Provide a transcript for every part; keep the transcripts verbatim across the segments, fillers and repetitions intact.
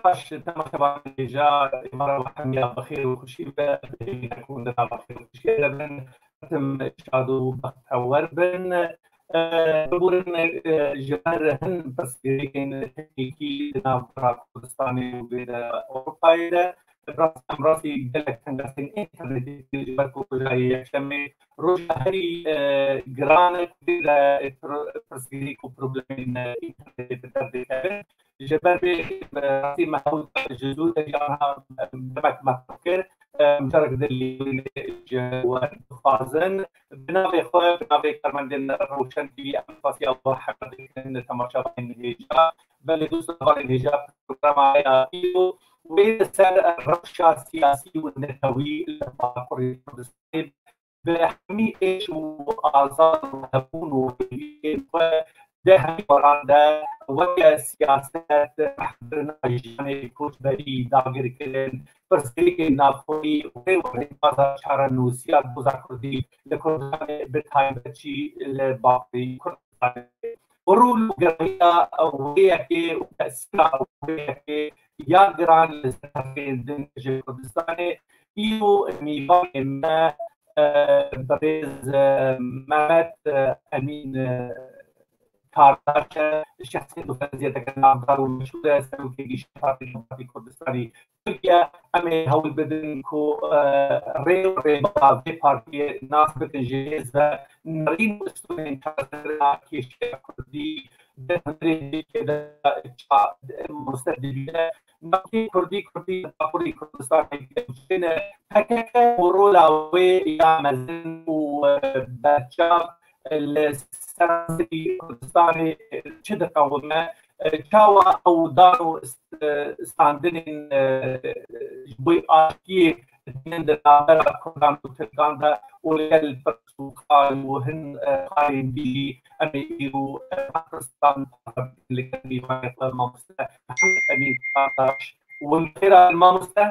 Baş, temaşevanên hêja, êvara we hemiya bi xêr û xweşî be, bi hêvî ku di nava xêr û xweşiyê de bin, tim şad û bextewer bin. E, biborin, e, ji ber hin pirsgirêkên teknîkî di navbera Kurdistanê û vê de Ewropayê de, rastî em rastî gelek tengasên înternetî ji ber ku rojayê yekşemê roja herî, e, giran e, vê de pir-, pirsgirêk û problemên, e, înternetê bi derdê kevin. Ji ber vê, e, rastî me hewl da ji zû de jî anha, e, demek me qut kir. E, em carek din lêborînê ji we dixwazin. Bi navê xwe, bi navê karmendên Rewşen T V em spasiya we heme dikin, temaşevanên hêja. Belê dost hevalên hêja, programa ya îro wê li ser rewşa siyasî û netewî li Bakurê Kurdistanê bi hemî êş û azar û hebûn û hêviyên xwe di hemî weran de weke siyaset, rehbirina jiyanê koçberî, dagirkirin, pirsgirêkên navxweyî û rê û rêbaza çarenûsiya doza kurdî li Kurdistanê, bi taybet jî li Bakurê Kurdistanê. Rûl û gerawiya wê yekê û tesîra wê yekê ya giran li ser herêmên din ji Kurdistanê. Îro mîvanê me, e, birêz, e, Mehmet, e, Emîn, e, Kardaş e, şexsiyet û xeziyeteke navdar û meşhûr e, serokê gişê Partî Demokratîk Kurdistanî Tirkiye. Em ê hewl bidin ku, e, rê û rêbara vê partiyê nas bikin, ji hêz ve nerîn û stûnên çareserkirina kêşeya kurdî di hunerê Tirkiyê de ça-, mamoste dibîne. Navkê kurdî, kurdî li Bakurê Kurdistanê diçêne. P K K û rola wê ya mezin û, e, berçav li seranserî Kurdistanê çi diqewime? E, çawa ew dan û st-, standinên, e, ji bo aştiyê dînin di navbera Kurdan û Tirkan de û li gel pirs û qal û hin, e, qalên dî jî em ê îro, e, pirstan li gel mîvanê xwe mamoste Mihemed Emîn Kardaş. Hûn bi xêr hatin mamoste.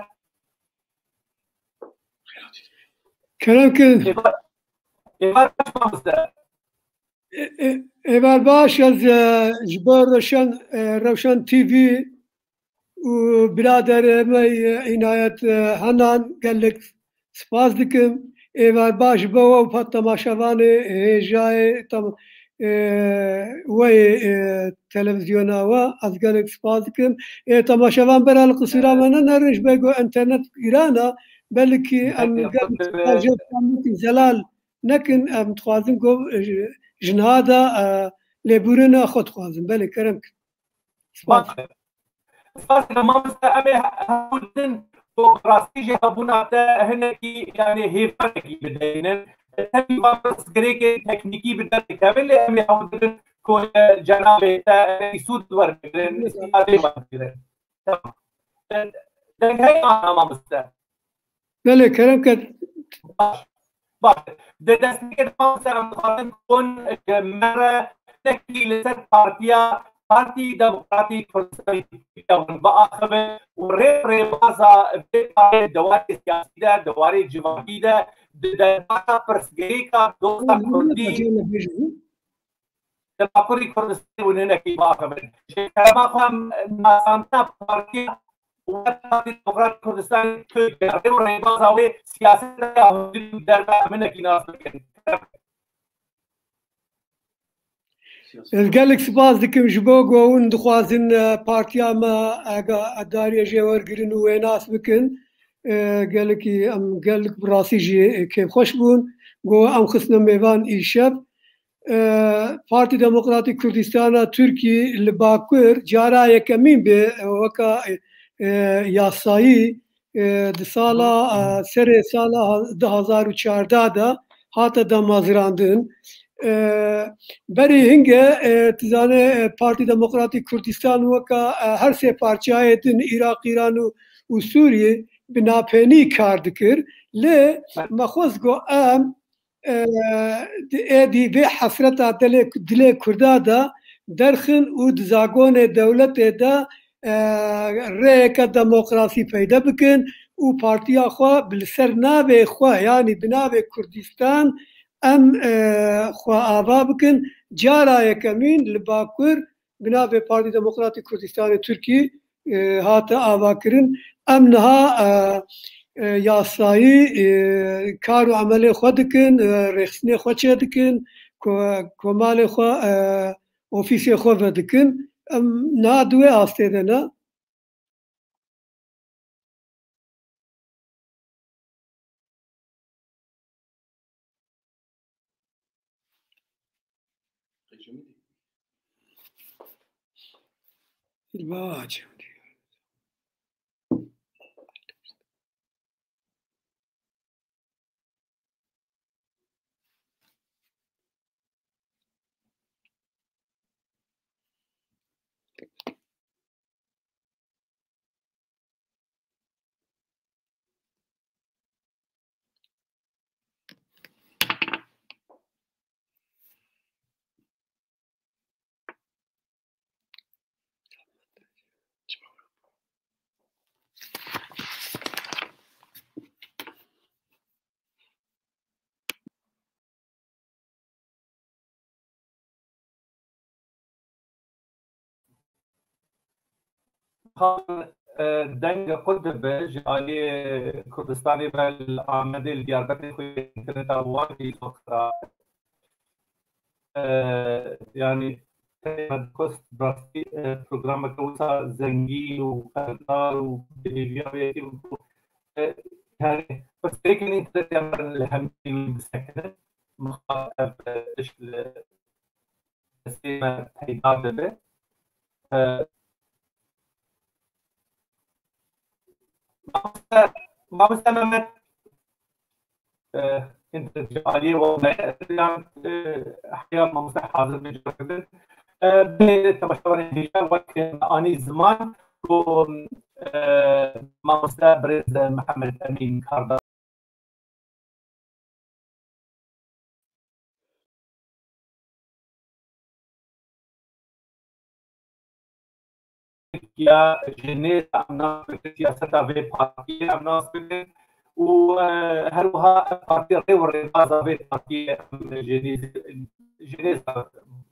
Kerem kin. Êvar, êvar baş mamoste. Ê-, ê-, êvar baş, ez, e, ji bo Rewşen, e, Rewşen T V û biraderê me, e, Înayet, e, Henan gelek spas dikim. Êvar baş ji bo we û pat temaşevanê hêjayê tam, e, we yê, e, televîzyona we. Ez gelek spas dikim. Ê, temaşevan bera li qisûra me nenerin, ji ber ku înternet giran e, belkî em gelek spas ji we dikim, zelal nekin, em dixwazin ku, e, ji, ji niha de, e, lêbûrina xwe dixwazin. Belê, kerem kin. Spas. Baş. Spas dikim mamoste, em ê he-, hewl bidin ku bi rastî jî hebûna te hinekî, yanî hêvanekî bideynin. Tenê van pirsgirêkên teknîkî bi derdikevin, lê em ê hewl bidin ku li cenabê te hinekî sûd werbigirin, îstîfadê werbigirin. Tamam. Deng heye mamoste? Belê, kerem ke. Baş. Baş. Di destpêkê de mamoste em dixwazin hûn ji me re hinekî li ser partiya, Partî Demokratîk Kurdistanê Tirkiye hûn biaxivin û rê rêbaza vê parê di warê siyasî de, di warê civakî de, di derbasa pirsgirêka doza kurdî. Di Bakurê Kurdistanê hûn hinekî biaxivin. Ji kerema xwe em nasandina partiya û Partî Demokratîk Kurdistanê Tirkiye rê û rêbaza wê siyaseta ya hûn di derve em hinekî nas bikin. Ez gelek spas dikim ji bo ku hûn dixwazin, e, partiya me, e, ga-, dariyê jê wergirin û wê nas bikin. E, gelekî em gelek bi rastî jî kêfxweş bûn ku em xistine mêvan îşev. E, Partî Demokratîk Kurdistana Tirkî li Bakur cara yekemîn bê, e, weka, e, e, yasayî, e, di sala, e, serê sala ha-, du hazar û çardeh de hate damezrandin. E, berî hinge, e, tu zanê, e, Partî Demokratîk Kurdistan weka, e, her sê parçayê din, Iraq, Îran û, û Sûriyê bi napênî kar dikir. Lê me xwest ku em e, di êdî vê hesreta dilê, dilê Kurda de derxin û di zagonê dewletê de, e, rêyeke demokrasî peyde bikin û partiya xwe bi li ser navê xwe, yanî bi navê Kurdistan em, e, xwe ava bikin. Cara yekemîn li Bakur bi navê Partî Demokratîk Kurdistanê Tirkî e, hate avakirin. Em niha, e, e, yasayî, e, kar û emelê xwe dikin, e, rêxistinê xwe çêdikin, ko-, komalê xwe, e, ofîsê xwe vedikin. Em niha di wê astê de ne. Xan, e, dengê xwe dibe ji aliyê Kurdistanê ve li Amedê, li Diyarbekirê xwe yê interneta wan jî zor xirab e. E, yanî, me dixwest rastî, e, programeke wisa zengîn û xeldar û bi hêviya wê yekê bibo. E, yanî, pirsgirêkên înternetê em li hemî bisekinin. Mixabin ev, e, tişt li destê me peyda dibe. E, mamoste, mamoste Mehmet, e, întervîw aliyê we me, yan, e, heya mamoste hazir be cevap bidin. E, belê temaşevanên hêja wek me anî ziman ku, e, mamoste birêz Mihemed Emîn Kardar ya ji nêz em nas bikin, siyaseta vê partiyê em nas bikin û, e, her wiha ev partî rê û rêbaza vê partiyê em ji nêz, ji nêz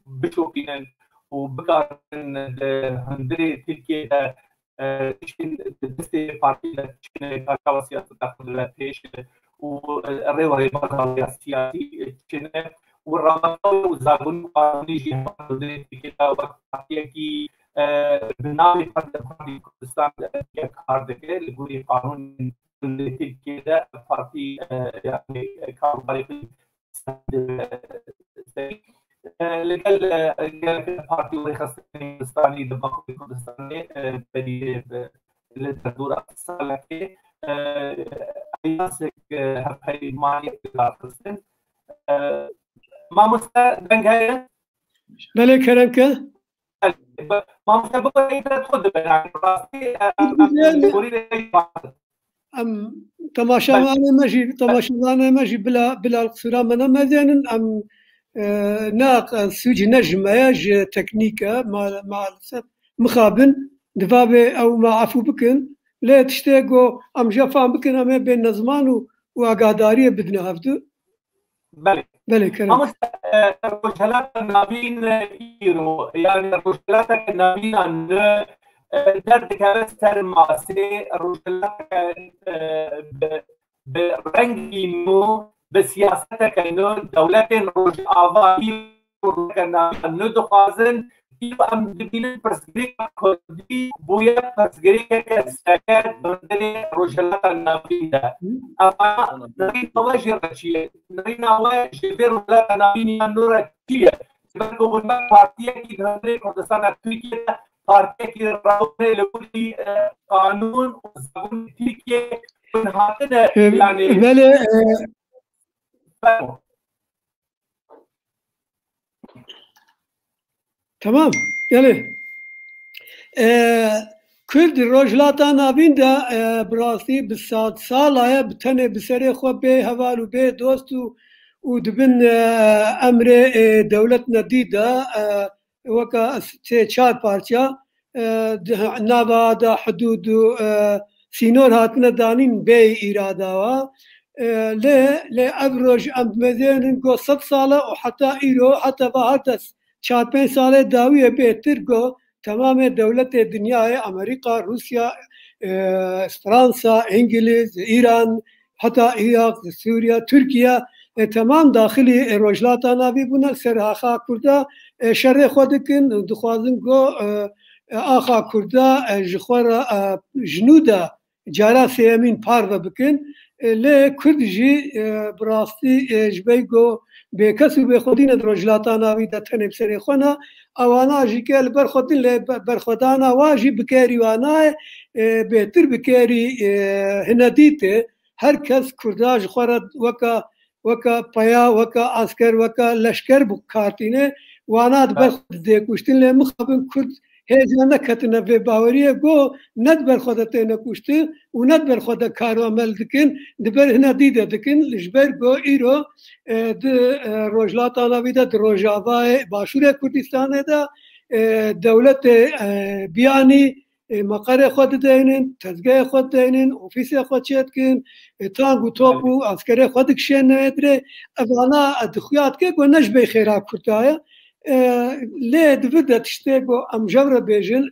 bişopînin û bikarin di hundirê Tirkiyê de e, tiştên di destê partî de çêne, ka çawa siyaseta xwe dibe pêş û, e, rê û rêbaza wê ya siyasî çêne û ravasta wê û zagon û qanûnê jî hema li Tirkiyê de wek partiyekî, e, bi navê Partî Demokratîk Kurdistan, e, kar dike. Li gorî qanûnên Tirkiyê de partî, e, yanî, e, karûbarê xwe Li gel, e, gelek partî û rêxistinên Kurdistanî li Bakurê Kurdistanê, e, berî, e, li derdora salekê, e, eyansek, e, hevpeymaniyek bi kar xistin. E, mamoste deng heye? Belê, kerem ke. Mamoste, bibe îdare xwe dibe, yani, rastî, e, em, em, Em, temaşevanê me jî, temaşevanê me jî bila, bila li qisûra me nemezênin. Em, e, ne, e, sûc ne ji me ye, ji teknîk e, ma-, maalesef. Mixabin, divabê ew me efû bikin. Lê tiştê ku em jê fam bikin, em ê bên ziman û, û agahdariyê bidine hevdu. Belê. Belê, kerem. Mamoste, e, Rojhelata Navîn, e, îro, yani Rojhelateke Navîn a nû, e, derdikeve ser masê, Rojhelateke, e, bi, bi rengî nû, bi siyaseteke nû, dewletên Rojava îro Rojhelata Navîn a nû dixwazin, Îro em dibînin pirsgirêka kurdî bûye pirsgirêkeke seke di hundirê Rojhilata Navîn de. Eva nerîna we jê re çi ye? Nerîna we ji vê Rojhilata Navîn ya nû re çi ye? Ji ber ku hûn wek partiyekî di hundirê Kurdistana Tirkiyê de partiyekî rewne li gorî, e, qanûn û zagonê Tirkiyê hûn hatine, e, yanî belê, e, Fermo. Tamam. Yani, e, Kurd Rojhilata Navîn de, e, bi rastî bi sed sala ye, bi tenê bi serê xwe bê heval û bê dost û, û dibin, e, emrê, e, dewlet nedî de, e, weke tê çar parça, e, di nava de hudûd û, e, sînor hatine danîn bê îrada wa. E, lê, lê ev roj em dimezênin go sed sal e û heta îro, heta va heta çar pênc salê dawiyê bêtir go temamê dewletê dinyayê, Amerîka, Rûsya, e, Fransa, Îngiliz, Îran, heta Iraq, Sûriye, Tirkiye, e, temam daxilî, e, Rojhilata Navî bûne, ser axa Kurda, e, şerê xwe dikin, dixwazin ku, e, e, axa Kurda, e, ji xwe re, e, ji nû de cara sêyemîn parve bikin. E, lê Kurd jî, e, bi rastî, e, ji ber ku bêkes û bêxwedî ne di Rojhilata Navî de, tenê bi serê xwe ne, ewana jî ke li ber xwe din lê be-, berxwedana wa jî bi kerî wa nayê, e, bêtir bi kerî, e, hine dîtê. Her kes Kurda ji xwe re weke, weke peya, weke esker, weke leşker bi kar tîne. Wana di ber xwe didê kuştin, lê mixabin Kurd hêja neketine vê baweriyê ku ne di ber xwe de têne kuştin û ne di ber xwe de kar û emel dikin, di ber hine dî de dikin. Ji ber ku îro, e, di, e, Rojhilata Navî de, di Rojavayê Başûrê Kurdistanê de, e, dewletê, e, biyanî, e, meqerê xwe dideynin, tezgehê xwe dideynin, ofîsê xwe çêdikin, e, tang û top û eskerê xwe dikişêne dirê. Evana, e, di xuya dike ku ne ji bê xêra Kurda ye. E, lê di vir de tiştê ku em jew re bêjin,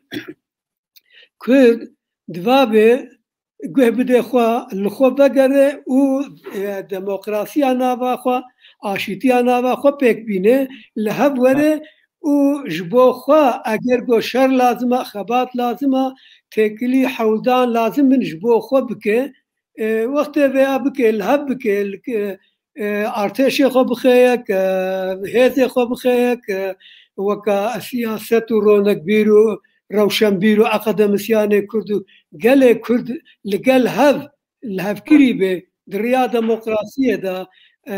Kurd divabê guh bide xwe, li xwe vegere û, e, demokrasiya nava xwe, aşîtiya nava xwe pêk bîne, li hev were û ji bo xwe eger ku şer lazim e, xebat lazim e, têkilî hewldan lazim in ji bo xwe bike, e, wextê vêya bike, li hev bike, li, e, artêşê xwe bixeyek, e, hêzê xwe bixeyek, e, weke siyaset û ronekbîr û rewşenbîr û akademisyanê Kurd û gelê Kurd li gel hev, li hevkirî bê, di riya demokrasiyê de, e,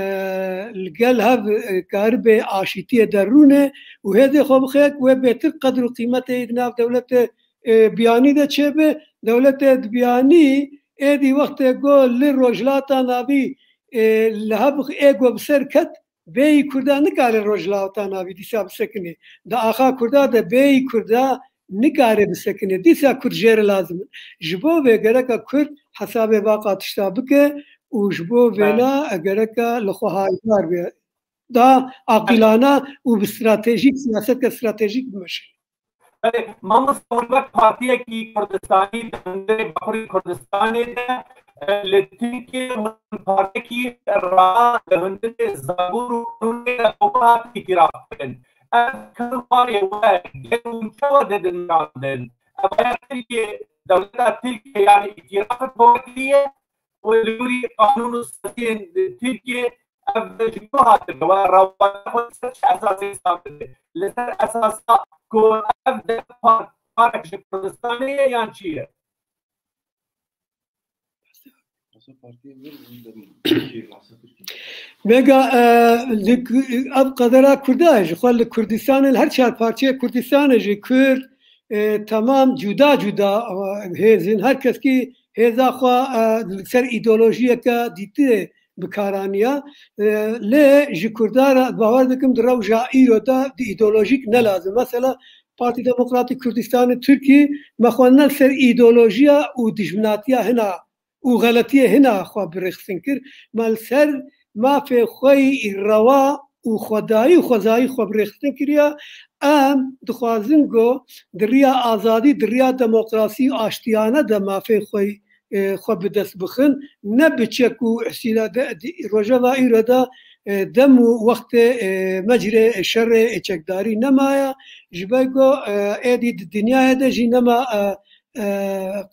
li gel hev, e, karibê aşîtiyê de rûne û hêzê xwe bixeyek, wê bêtir qedr û qîmetê yê di nav dewletê, e, biyanî de çêbe. Dewletê di biyanî êdî wextê ku li Rojhilata Navî, e, li hev êgo bi ser ket, bêyî Kurda nikare Rojhilata Navî dîsa bisekinê. Di axa Kurda de bêyî Kurda nikare bisekinê. Dîsa Kurd jê re lazim in. Ji bo vê gereka Kurd hesabê vaqa tişta bike û ji bo vêna gereka li xwe haydar be. Da aqilana û bi stratejîk, siyaseta stratejîk bimeşe. Belê, mamoste, hûn wek partiyekî Kurdistanî di hundirê Bakurê Kurdistanê de, e, li Tirkiyê hûn partekî rana di hundirê zabûn û qanûnê de ku hat îtîrafkirin. Ev karûbarê we gel hûn çawa didin mirandin? Ev aya Tirkiye, dewleta Tirkiye, yani îtîrafek bi we kiriye û li gorî qanûn û saziyên Tirkiye ev ji ku hatine we, rewaya xwe li ser çi esasê sazdibe? Li ser esasa ku ev de par-, parek ji Kurdistanê ye yan çi ye? Vega, e, li Ku-, ev qedera Kurda ye. Ji xwe li Kurdistanê, li her çar parçeyê Kurdistanê jî Kurd, e, temam cuda cuda, e, hêz in. Her keskî hêza xwe, e, li ser îdeolojiyeke dîtiyê bi kar aniya. E, lê ji Kurda re bawer dikim di rewşa îro de di îdeolojîk ne lazim. Mesela Partî Demokratîk Kurdistanê Tirkî me xwe ne li ser îdeolojiya û dijminatiya hina û xeletiyê hina xwe bi rêxistin kir. Me li ser mafê xwe yî rewa û xwedayî û xwezayî xwe bi rêxistin kiriye. Em dixwazin ku di riya azadî, di riya demokrasî û aştiyane de mafê xwe yî, e, xwe bi dest bixin. Ne bi çek û hesîla de, di rojeva îro de, e, dem û wextê, e, mecrê şerê, e, çekdarî nemaye. Ji ber ku, e, êdî di dinyayê de jî nema, e, e,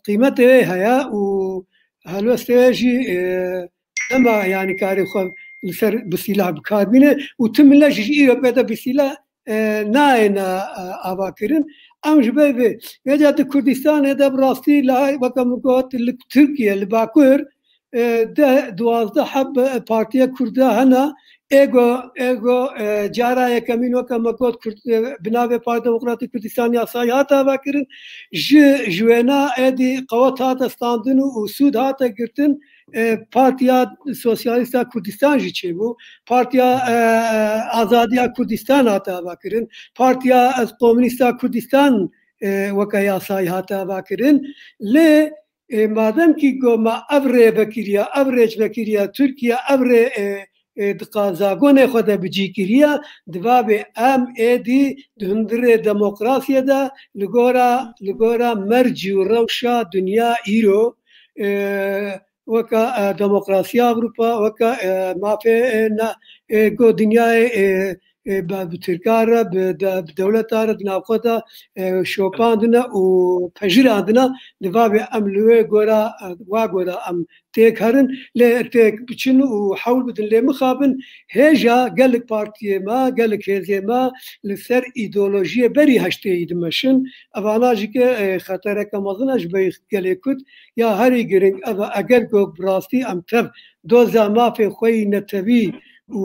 qîmetê wê heye û helwestê wê jî, e, nema, yanî karê xwe li ser bi sîlah bi kar bîne û tu millet jî ji îro pê de bi sîlah, e, nayêne, e, avakirin. Em ji ber vê, vêca di Kurdistanê de bi rastî li, weke min got, li Tirkiye, li Bakur, e, deh, duwazdeh heb, e, partiya Kurda hene. Êgo, êgo, e, cara yekemîn weke me got Kurd, e, bi navê Partiya Demokratîk Kurdistan yasayî hate avakirin. Ji, ji wêna êdî qewet hate standin û, û sûd hate girtin. E, Partiya Sosyalîsta Kurdistan jî çêbû. Partiya, e, e, Azadiya Kurdistan hate avakirin. Partiya, e, Komînîsta Kurdistan, e, weke yasayî hate avakirin. Lê, e, madem kî ku me ev rê vekiriya, ev rêç vekiriya Tirkiye, ev rê, e, e, di qazagonê xwe de bi cî kiriye, divabê em êdî di hundirê demokrasiyê de li gora, li gora mercî û rewşa dinya îro, e, weke, e, demokrasiya Ewropa, weke, e, mafê, e, na, e, go dinyayê, e, e, be, bi Tirka re, bi de, bi dewleta re di navxwe de, e, şopandine û pejirandine, divabê em li wê gora, e, wa gora em têk herin, lê têk biçin û hewl bidin. Lê mixabin hêja gelek partiyê me, gelek hêzê me li ser îdeolojiyê berî heştê yî dimeşin. Evana jî ke, e, xetereke mezin e ji bo gelê Kurd. Ya herî giring ev e, eger ku bi rastî em tev doza mafê xwe yî netewî û,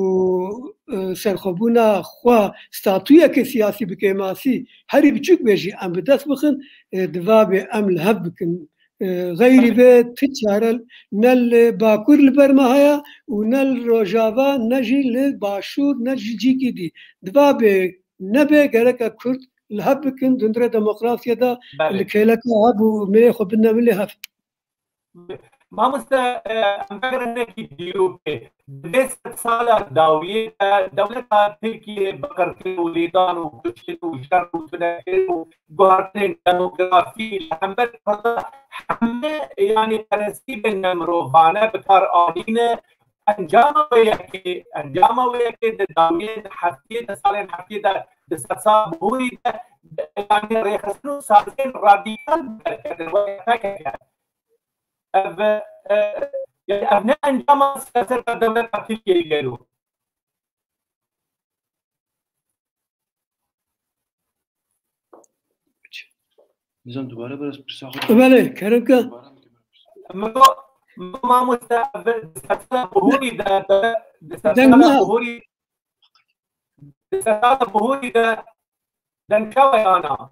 e, serxwebûna xwe statuyeke siyasî bi kêmasî herî biçûk be jî em bi dest bixin, e, divabê em li hev bikin. E, xeyrî vê ti çare ne li Bakur li ber me heye û ne li Rojava, ne jî li Başûr, ne jî cîkî dî. Divabê nebe gereke Kurd li hev bikin, di hundirê demokrasiyê de Belê. li kêleka hev û mêyê xwe bidine milê hev. Mamoste, e, em vegerin hinekî dîrokê. Di vê sedsala dawiyê de dewleta Tirkiyê bi qirkirin û lêdan û kuştin û şer û tunekirin û guhartinên demografî li hember Kurda heme, yanî, perestîbên nemirovane bi kar anîne. Encama wê yekê, encama wê yekê di dawiyê, di heftiyê, di salên heftiyê de, di sedsala bihurî de, yanî, rêxistin û saziyên radîkal derketin weke P K K. Ev, e, yani ev ne encama siyaseta dewleta Tirkiyeyê gelo. Nizam dubare biraz pirsa xwe. Belê, kerem ke. Dubare mi? Min got, min got, mamoste, ev di sala bihurî de, de, di Deng sala me. Bihurî, di sala bihurî de, deng çawa ye ana?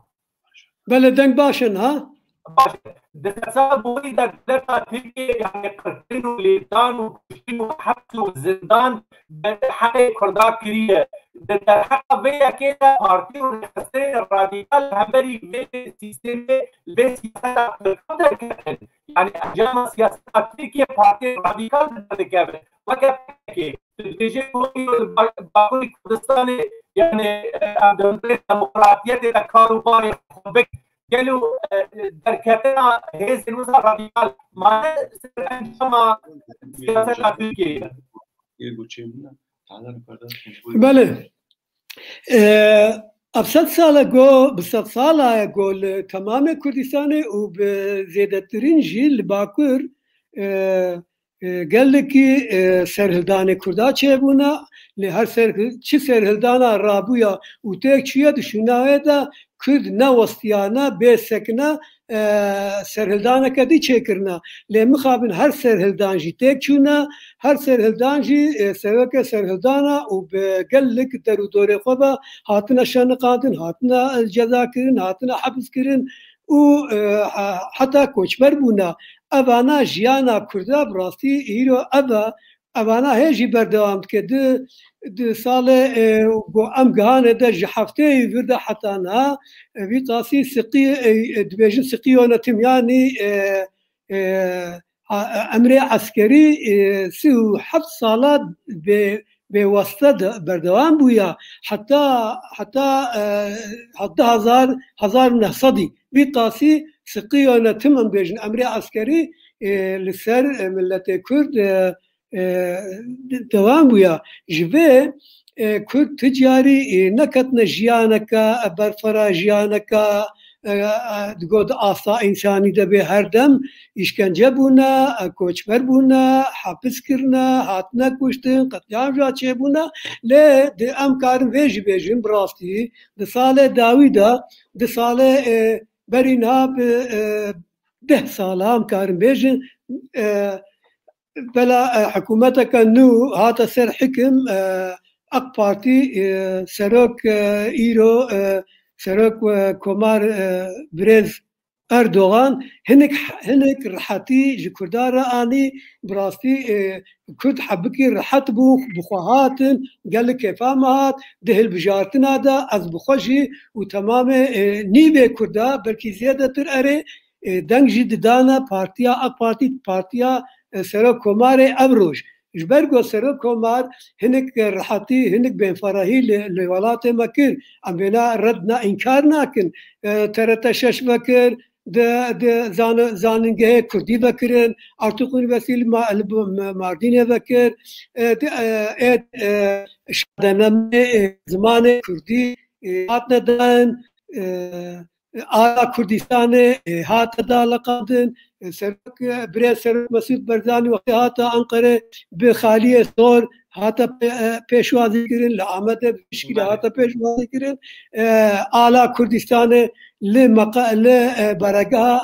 Belê, deng baş in, ha? Baş. Di sala bihurî de dewleta Tirkiyê, yani, qirkirin û lêdan û kuştin û heps û zindan bi heqê Kurda kiriye. Di derheqa vê yekê de partî û rêxistinên radîkal li hemberî vê sîstemê, vê siyaseta Tirkan derketin. Yani, encama siyaseta Tirkiye partiyên radîkal derdikevin. Weke P K K. Tu dibêjî ku îro li Ba-, Bakurê Kurdistanê, yani, e, em di hundirê demokratiyetê de kar û barê xwe bikin. Gelo, e, derketina hêzên wisa radîkal mane ser encama siyaseta Tirkiyeyê? Belê. E, ev sed sal e ku, bi sed sala ye ku li temamê Kurdistanê û bi zêdetirîn jî li Bakur, e, e, gelekî, e, serhildanê Kurda çêbûne, lê her ser, çi serhildana rabûya û têk çûye di şûna wê de Kurd newestiyane, bê sekine, e, serhildaneke dî çêkirine. Lê mixabin her serhildan jî têk çûne, her serhildan jî, e, serokê serhildana û bi gelek der û dorê xwe ve hatine şeniqandin, hatine cezakirin, hatine hepiskirin û, e, he-, heta koçber bûne. Evana jiyana Kurda bi rastî îro ev e. Evana hê jî berdewam dike. Di, di salê, e, ku em gihane de ji heftê yî vir de heta niha, e, vî qasî siqî, e, e, dibêjin siqî yönetim, yanî, e, e, a, e, emrê eskerî, e, sî û heft sala bê, bê weste de berdewam bûya. Heta, heta, e, heta hezar, hezar û neh sedî. Vî qasî siqî yönetim em bêjin, emrê eskerî, e, li ser, e, miletê Kurd, e, e, de-, dewam bûya. Ji vê, e, Kurd ti carî, e, neketine jiyaneke, e, berfira jiyaneke, e, e, digot asta însanî de bê her dem îşkence bûne, e, koçber bûne, hepis kirine, hatine kuştin, qetlîam jî çêbûne. Lê di em karin vê jî bêjin, bi rastî di salê dawî de, di salê, e, berî niha bi, e, deh sala em karin bêjin, e, bela, e, hikûmeteke nû hate ser hikim, e, AK Partî, e, serok, e, îro, e, serok, e, komar, e, birêz Erdogan hinek, hinek rihetî ji Kurdan re anî, bi rastî, e, Kurd hebikî rihet bû, bi xwe hatin, gelek kêfa me hat, di hilbijartina de ez bi xwe jî û temamê, e, nîvê Kurda, belkî zêdetir erê, e, deng jî didane partiya AK Partî, partiya, e, Serok Komarê ev roj. Ji ber ku Serok Komar hinek rehetî, hinek bênferehî li, li welatê me kir. Em vêna red na înkar nakin. E, T R T şeş vekir, di, di zan-, zanîngehê Kurdî vekirin, Artuk University li Ma-, li B-, Ma-, Mardînê vekir, e, di, e, ê, e, şadenemê, e, zimanê Kurdî, e, hatine dayîn, e, ala Kurdistanê, e, hate daliqandin, e, serok, e, birê serok Mesûd Barzanî wextê hate Anqerê bi xaliyê sor hate pê-, e, pêşwazî kirin, li Amedê bi şikilî hate pêşwazî kirin, e, ala Kurdistanê li meqa-, li, e, baregeha,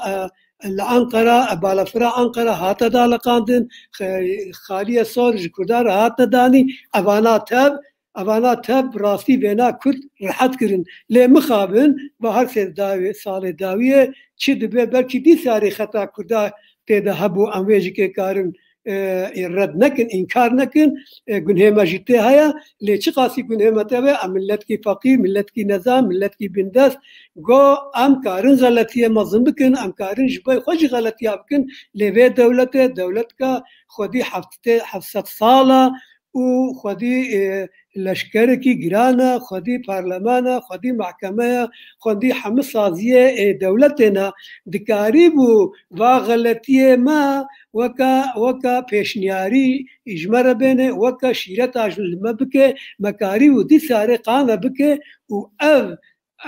e, li Anqera, e, balafira Anqera hate daliqandin, xe-, xaliyê sor ji Kurdan re hatine danî, evana tev, evana tev rastî vêna Kurd rehet kirin. Lê mixabin, va her sê dawî, salê dawiyê çi dibe, belkî dîsarî xeta Kurda tê de hebû, em wê jî kê karin, e, ê red nekin, înkar nekin, e, gunhê me jî tê heye, lê çiqasî gunhê me tê be, em miletkî feqîr, miletkî nezan, miletkî bindest, go em karin xeletiyê mezin bikin, em karin ji bo xwe jî xeletiya bikin, lê vê dewletê, dewletka xwedî heft-, heft sed sal e û xwedî, e, leşkerekî giran e, xwedî parleman e, xwedî mehkeme ye, xwedî hemî saziyê, e, dewletê ne. Dikarîbû va xeletiyê me weke, weke pêşniyarî ji me re bêne, weke şîreta ji li me bike, me karîbû dîsa rê qane bike û ev,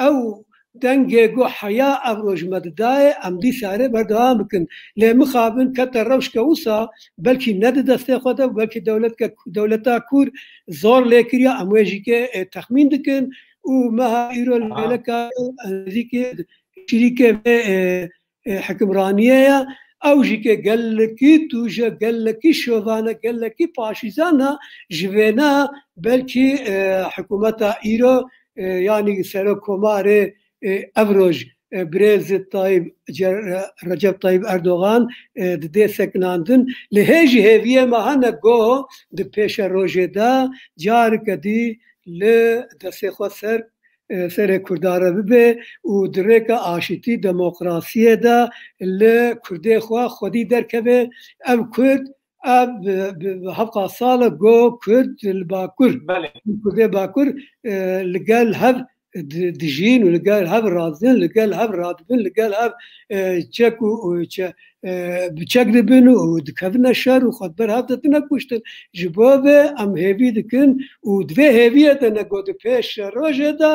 ew dengê ku heya ev roj me didayê, em dîsa rê berdewam bikin. Lê mixabin kete rewşke wisa, belkî ne di destê xwe de, belkî dewletka, dewleta Kûr zor lê kiriya, em wê jî kê, e, texmîn dikin û meha îro li Aha. Mêleka, e, nêzîkê şirîkê vê, e, e, hikimraniyê ye. Ew jî kê gelekî tûj e, gelekî şovan e, gelekî faşîzan e, ji vêne belkî, e, hikûmeta îro, e, yanî Serok Komarê, e, ev roj, e, birêz Tayyip Ce-, Recep Tayyip Erdogan, e, didê sekinandin. Lê hê jî hêviyê me hene ku di pêşerojê de careke dî li destê xwe ser, e, serê Kurda re bibe û di rêka aşîtî demokrasiyê de li Kurdê xwe xwedî derkeve. Ev Kurd, ev bi, bi, bi hevqa sal e ku Kurd li Bakur, Belê. Kurdê Bakur, e, li gel hev di-, dijîn û li gel hev radin, li gel hev radibin, li gel hev, e, çek û, û çe-, e, bi çek dibin û dikevine şer û xwe ber hev didine kuştin. Ji bo vê em hêvî dikin û di vê hêviyê de ne ku di pêş rojê de,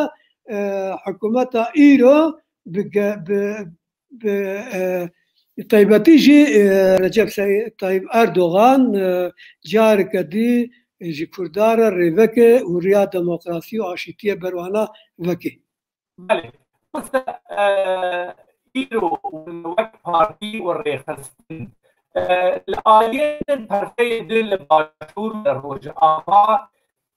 e, hikûmeta îro bi ge-, bi, bi, e, taybetî jî, e, Recep Sey-, Tayyip Erdogan, e, careke dî ji Kurda re rêveke û riya demokrasî û aşîtiyê berwana veke. Belê. Wisa, e, îro wek partî û rêxistin, e, li aliyên din, perçeyên din li Başûr, li Rojava,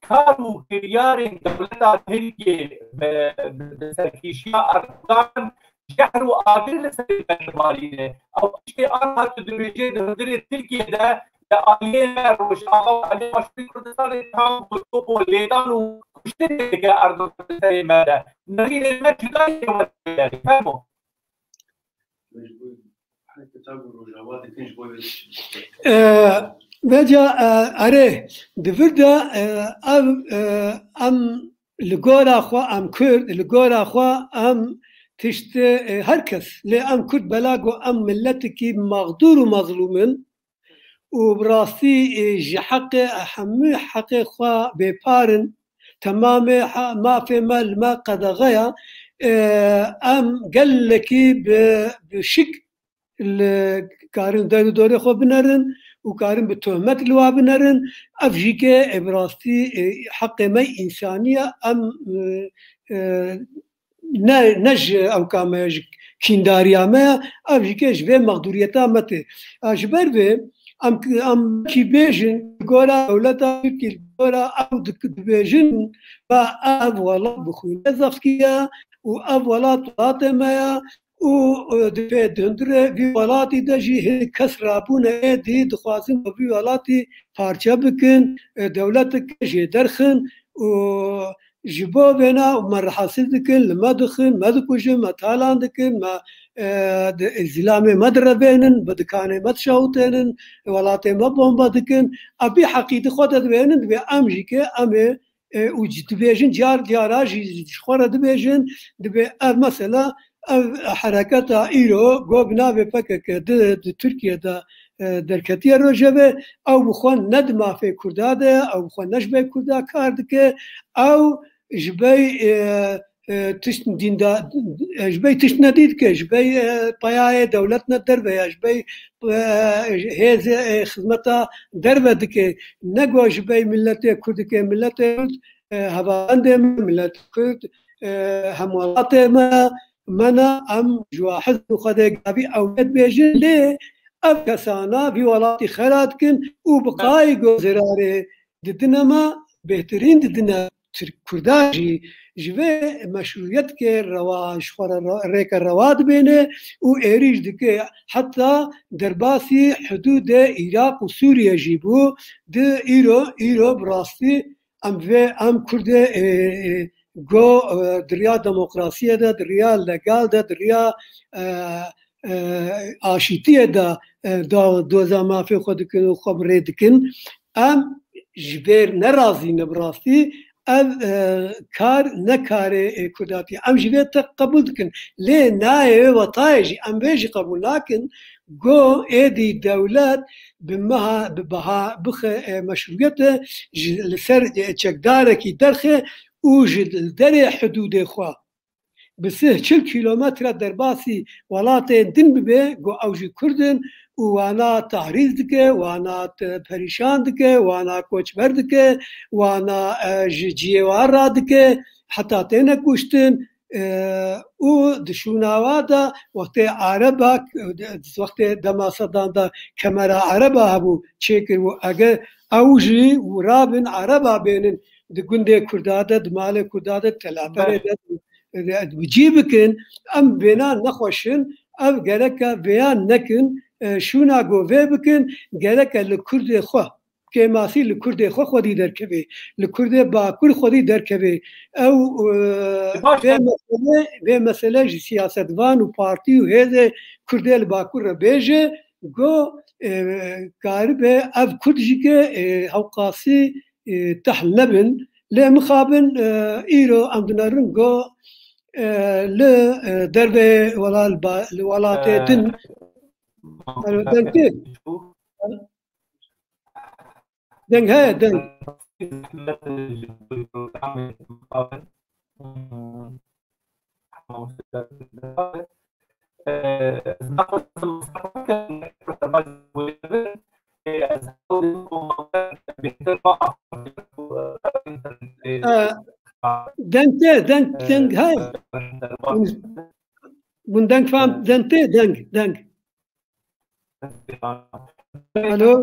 kar û kiryarên dewleta Tirkiyê bi, bi, bi serkêşiya Erdogan jehr û agir li ser me dibarîne. Ew tiştê anha tu dibêjê di hundirê Tirkiyê de, di aliyê me Rojava û aliyê Başûrê Kurdistanê tam goştob û lêdan û kuştinê dike Erdogan di serê me de. Nerînên me cuda ye, were, fermo. Ee, veca, e, erê, di vir de, e, ev, e, em li gora xwe, em Kurd, li gora xwe em tişt, e, her kes, lê em Kurd bela ku em miletekî mexdûr û mezlûm in û bi rastî, e, ji heqê, hemû heqê xwe bêpar in. Temamê he-, mafê me li me qedexe ye. E, em gelekî bi, bi şik li karin der û dorê xwe binerin û karin bi tohmet li wa binerin. Ev jî ke, e, bi rastî, e, heqê me însanî ye. Em, e, e, ne, ne ji ewka me ye, ji kîndariya me ye. Ev jî ke ji vê mexdûriyeta me tê. A, ji ber vê em, em kî bêjin, gora dewleta Tirkî, gora ew dik-, dibêjin, va ev welat bi xwînê zeft kiriye û ev welat welatê me ye. û, e, di vê hundirê vî welatî de jî hin kes rabûne êdî dixwazin ku vî welatî parçe bikin, e, dewletek jê derxin û Ji bo vêna me rihesiz dikin, li me dixin, me dikujin, me talan dikin, me, e, di, zilamê me direvênin, bi dikanê me dişewitênin, welatê me bombe dikin. Ev bî heqî di xwe de dibênin, dibê em jî ke em ê, e, û ci-, dibêjin, car cara jî ji xwe re dibêjin, dibê ev mesela, ev hereketa îro, go bi navê P K K di, di Tirkiye de, e, derketiye rojevê, ew bi xwe ne di mafê Kurda de ye, ew bi xwe ne ji ber Kurda kar dike, ew ji ber, e, e, tişt dînda-, e, ji ber tişt nedî dike, ji ber, e, peyayê dewlet ne derve ye, ji ber, e, hêzê, e, xizmeta derve dike, ne go ji ber miletê Kurd dike, miletê Kurd, e, hevabendê me, milet Kurd, e, hemwelatê me, me ne, em ji we hez xwe de gavî ew dibêjin, lê ev kesana vî welatî xera dikin û bi qayî go zirarê didine me, bêhtirîn didine Tirk Kurda jî ji vê meşrûyetke rewa, ji xwe re re-, rêke rewa dibêne û êrîş dike heta derbasî hidûdê Iraq û Sûriye jî bû. Di îro, îro bi rastî em vê, em Kurdê, e, e, go, e, di riya demokrasiyê de, di riya legal de, di riya, e, e, aşîtiyê de, e, da-, doza mafê xwe dikin û xwe bi rê dikin. Em ji vê nerazî ne bi rastî. Ev, e, kar ne karê, e, Kurdatî. Em ji vê te qebûl dikin. Lê nayê wê wetayê jî, em vê jî qebûl nakin. Go êdî dewlet bi meha, bi baha bixe, e, meşrûyete ji, li ser, e, çekdarekî derxe û ji li derê hidûdê xwe bi sih çil kîlometre derbasî welatên din bibe, go ew jî Kurd in û wana tahrîz dike, wana te-, perîşan dike, wana koçber dike, wana, e, ji cihê wan radike, heta têne kuştin, e, û di şûna wa de wextê Ereba, wextê dema Sedam de kemera Ereba hebû, çêkir û eger ew jî û rabin Ereba bênin di gundê Kurda de, di malê Kurda de, di telaperê de, e, bi cî bikin, em vêna nexweş in, ev gereke vêya nekin, e, şûna go vê bikin, gereke li Kurdê xwe, kêmasî li Kurdê xwe xwedî derkevê, li Kurdê Bakur xwedî derkevê. Ew, e, Baş vê e- mesele, vê mesele ji siyasetvan û partî û hêzê Kurdê li Bakur re bêje, go, e, karibe ev Kurd jî ke, e, hewqasî, e, tehl nebin. Lê mixabin, e, îro em dinerin go, e, li, e, derveyê wela li ba-, li welatê E, din. Alo, deng tê? Deng heye, deng. E, deng te, deng, deng he. Hûn, hûn deng fam, deng te, deng, deng. Alo?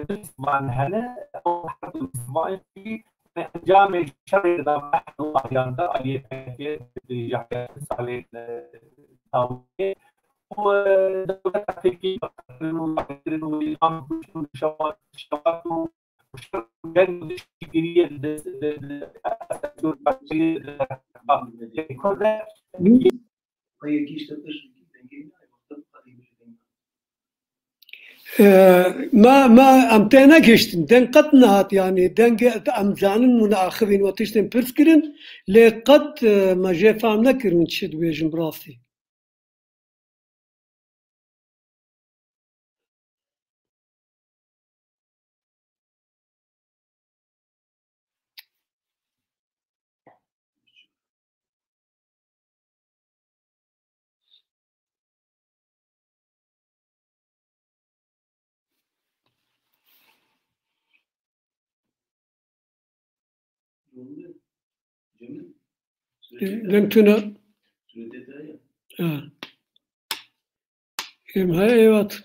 Misliman hene, ew her du misliman jî encamê şerê di navbera Hizbullahiyan de aliyê P K K di Yahya Salê, e, Dawiyê û, e, dewleta Tirkî û şewat, şewat û Ee, me, me, em tê negihiştin. Deng qet nehat, yanî deng em zanin hûn axivîn we tiştên pirs kirin, lê qet, e, me jê fam nekir hûn çi dibêjin bi rastî. Deng tune. Ha. Êm he, eyvat.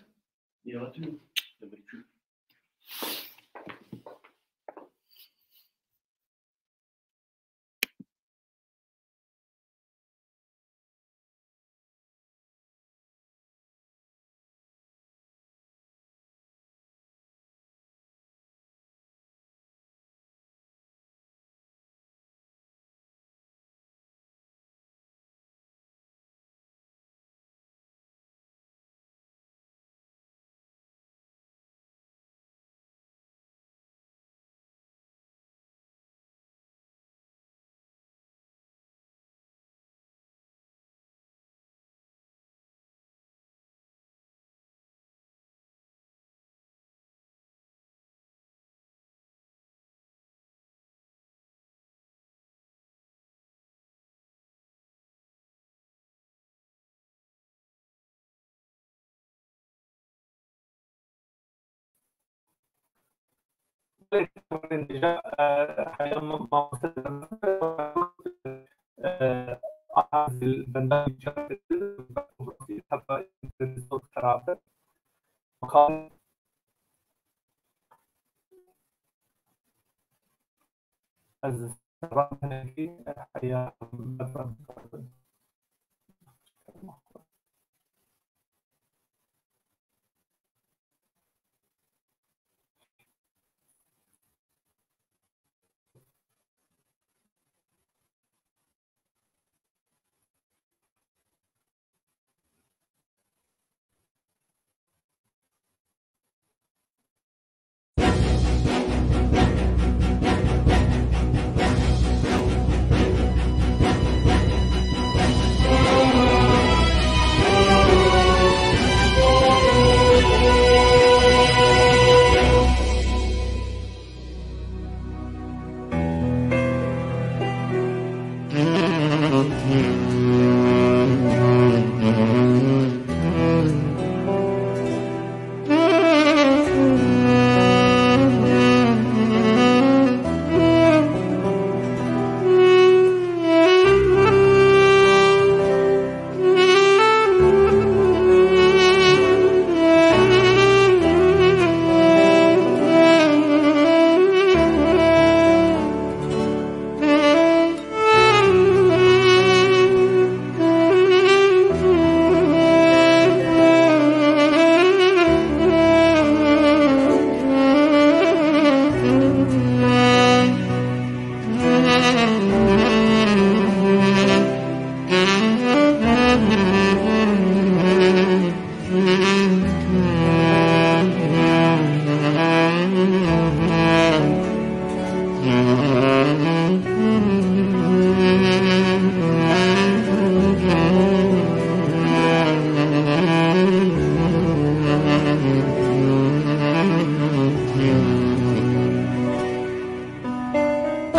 Ez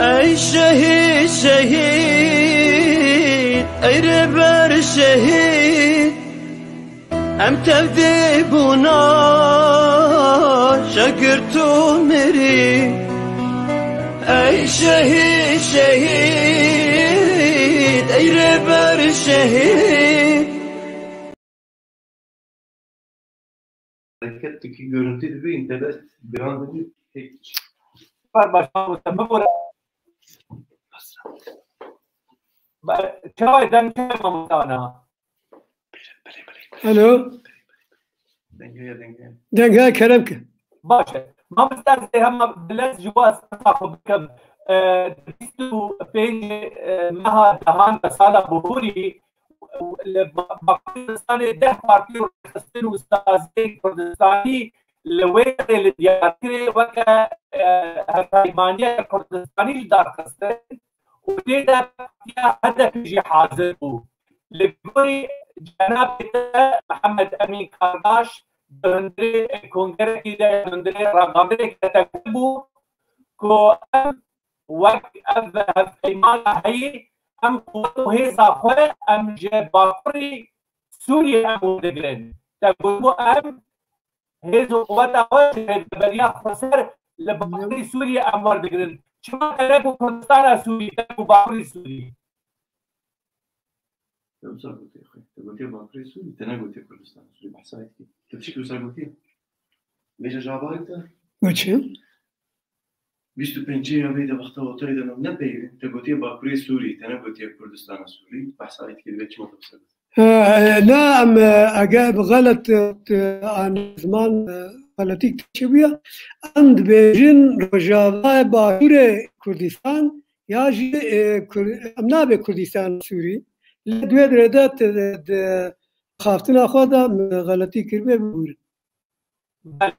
Ey şehîd, şehîd, ey rêber şehîd, em tevdî bûna şegir tu mirî. Ey şehîd, şehîd, ey rêber şehîd. Hareket, tu ki görüntü dibi, internet giran dibi, pek. Süper, başkanım, sen mi böyle? Çawa deng çawa mamosta na? Alo. Deng heye, deng heye. Deng heye, kerem ke. Baş e. Mamosta, ez ê hema bi lez ji bo ez qisa xwe bikim. E, bîst û pênc, e, meha dehan de sala bihurî, li Ba-, Bakur Kurdistanê deh partî rêxistin û saziyên Kurdistanî li wê derê li Diyarbekirê weke, e, hevpeymaniyeke Kurdistanî li dar xistin û tê de partiya H D P jî hazir bû. Li gorî cenabê te Mihemed Emîn Kardaş di hundirê kongerekî de, di hundirê ragihandinekî de tevî bû ku em wek ev hevpeymana heyî, em quwet û hêza xwe em ji Bakurî Sûriyê em werdigrin. Te gotibû em hêz û quweta xwe ji Rêveberiya Xweser li Bakurî Sûriyê em werdigrin. Çima te negot Kurdistana Sûrî, te got Bakurî Sûrî? Te wisa gotiye xwe. Te gotiye Bakurê Sûrî, te negotiye Kurdistan Sûrî. Behsa wê dikî. Te tişkî wisa gotiye? Vêca ji avarê te? Got çi? Bîst û pêncê ya vê de wexta otoyê de ne peyvê. Te gotiye Bakurê Sûrî, te negotiye Kurdistana Sûrî. Behsa wê dikî, divê çima te wisa gotiye? He, he, na, em, e, ege bi xelet, e, e, an ziman, e, xeletîk tişî bûye. Em dibêjin Rojavayê Başûrê Kurdistan, ya jî, e, Kur-, em nabê Kurdistan Sûrî. Lê di wê derê de, di, di xaftina xwe de min xeletî kiribê, bibûrin. Belê.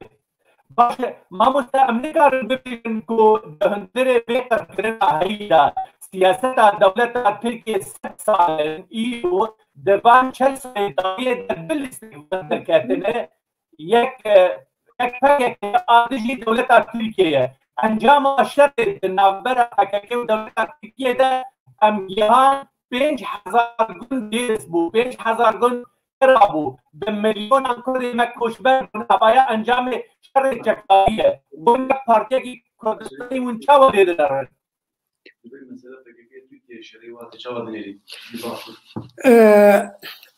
Baş e. Mamoste, em nikarin bibêjin ku di hundirê vê qirkirina heyî de siyaseta dewleta Tirkiyê sed sal in, îro di van çel salên dawiyê de du lîstek derketine, yek, e, yek P K K a dijî dewleta Tirkiyê ye. Encama şerê di navbera P K K û dewleta Tirkiyê de em gihan pênc hezar gund dêrs bû, pênc hezar gund xera bû. Bi milyonan Kurdê me koçber bûn. Evaya encamê şerê çekdarî ye. Wan wek partiyekî Kurdistanê hûn çawa lê digerin? Ee,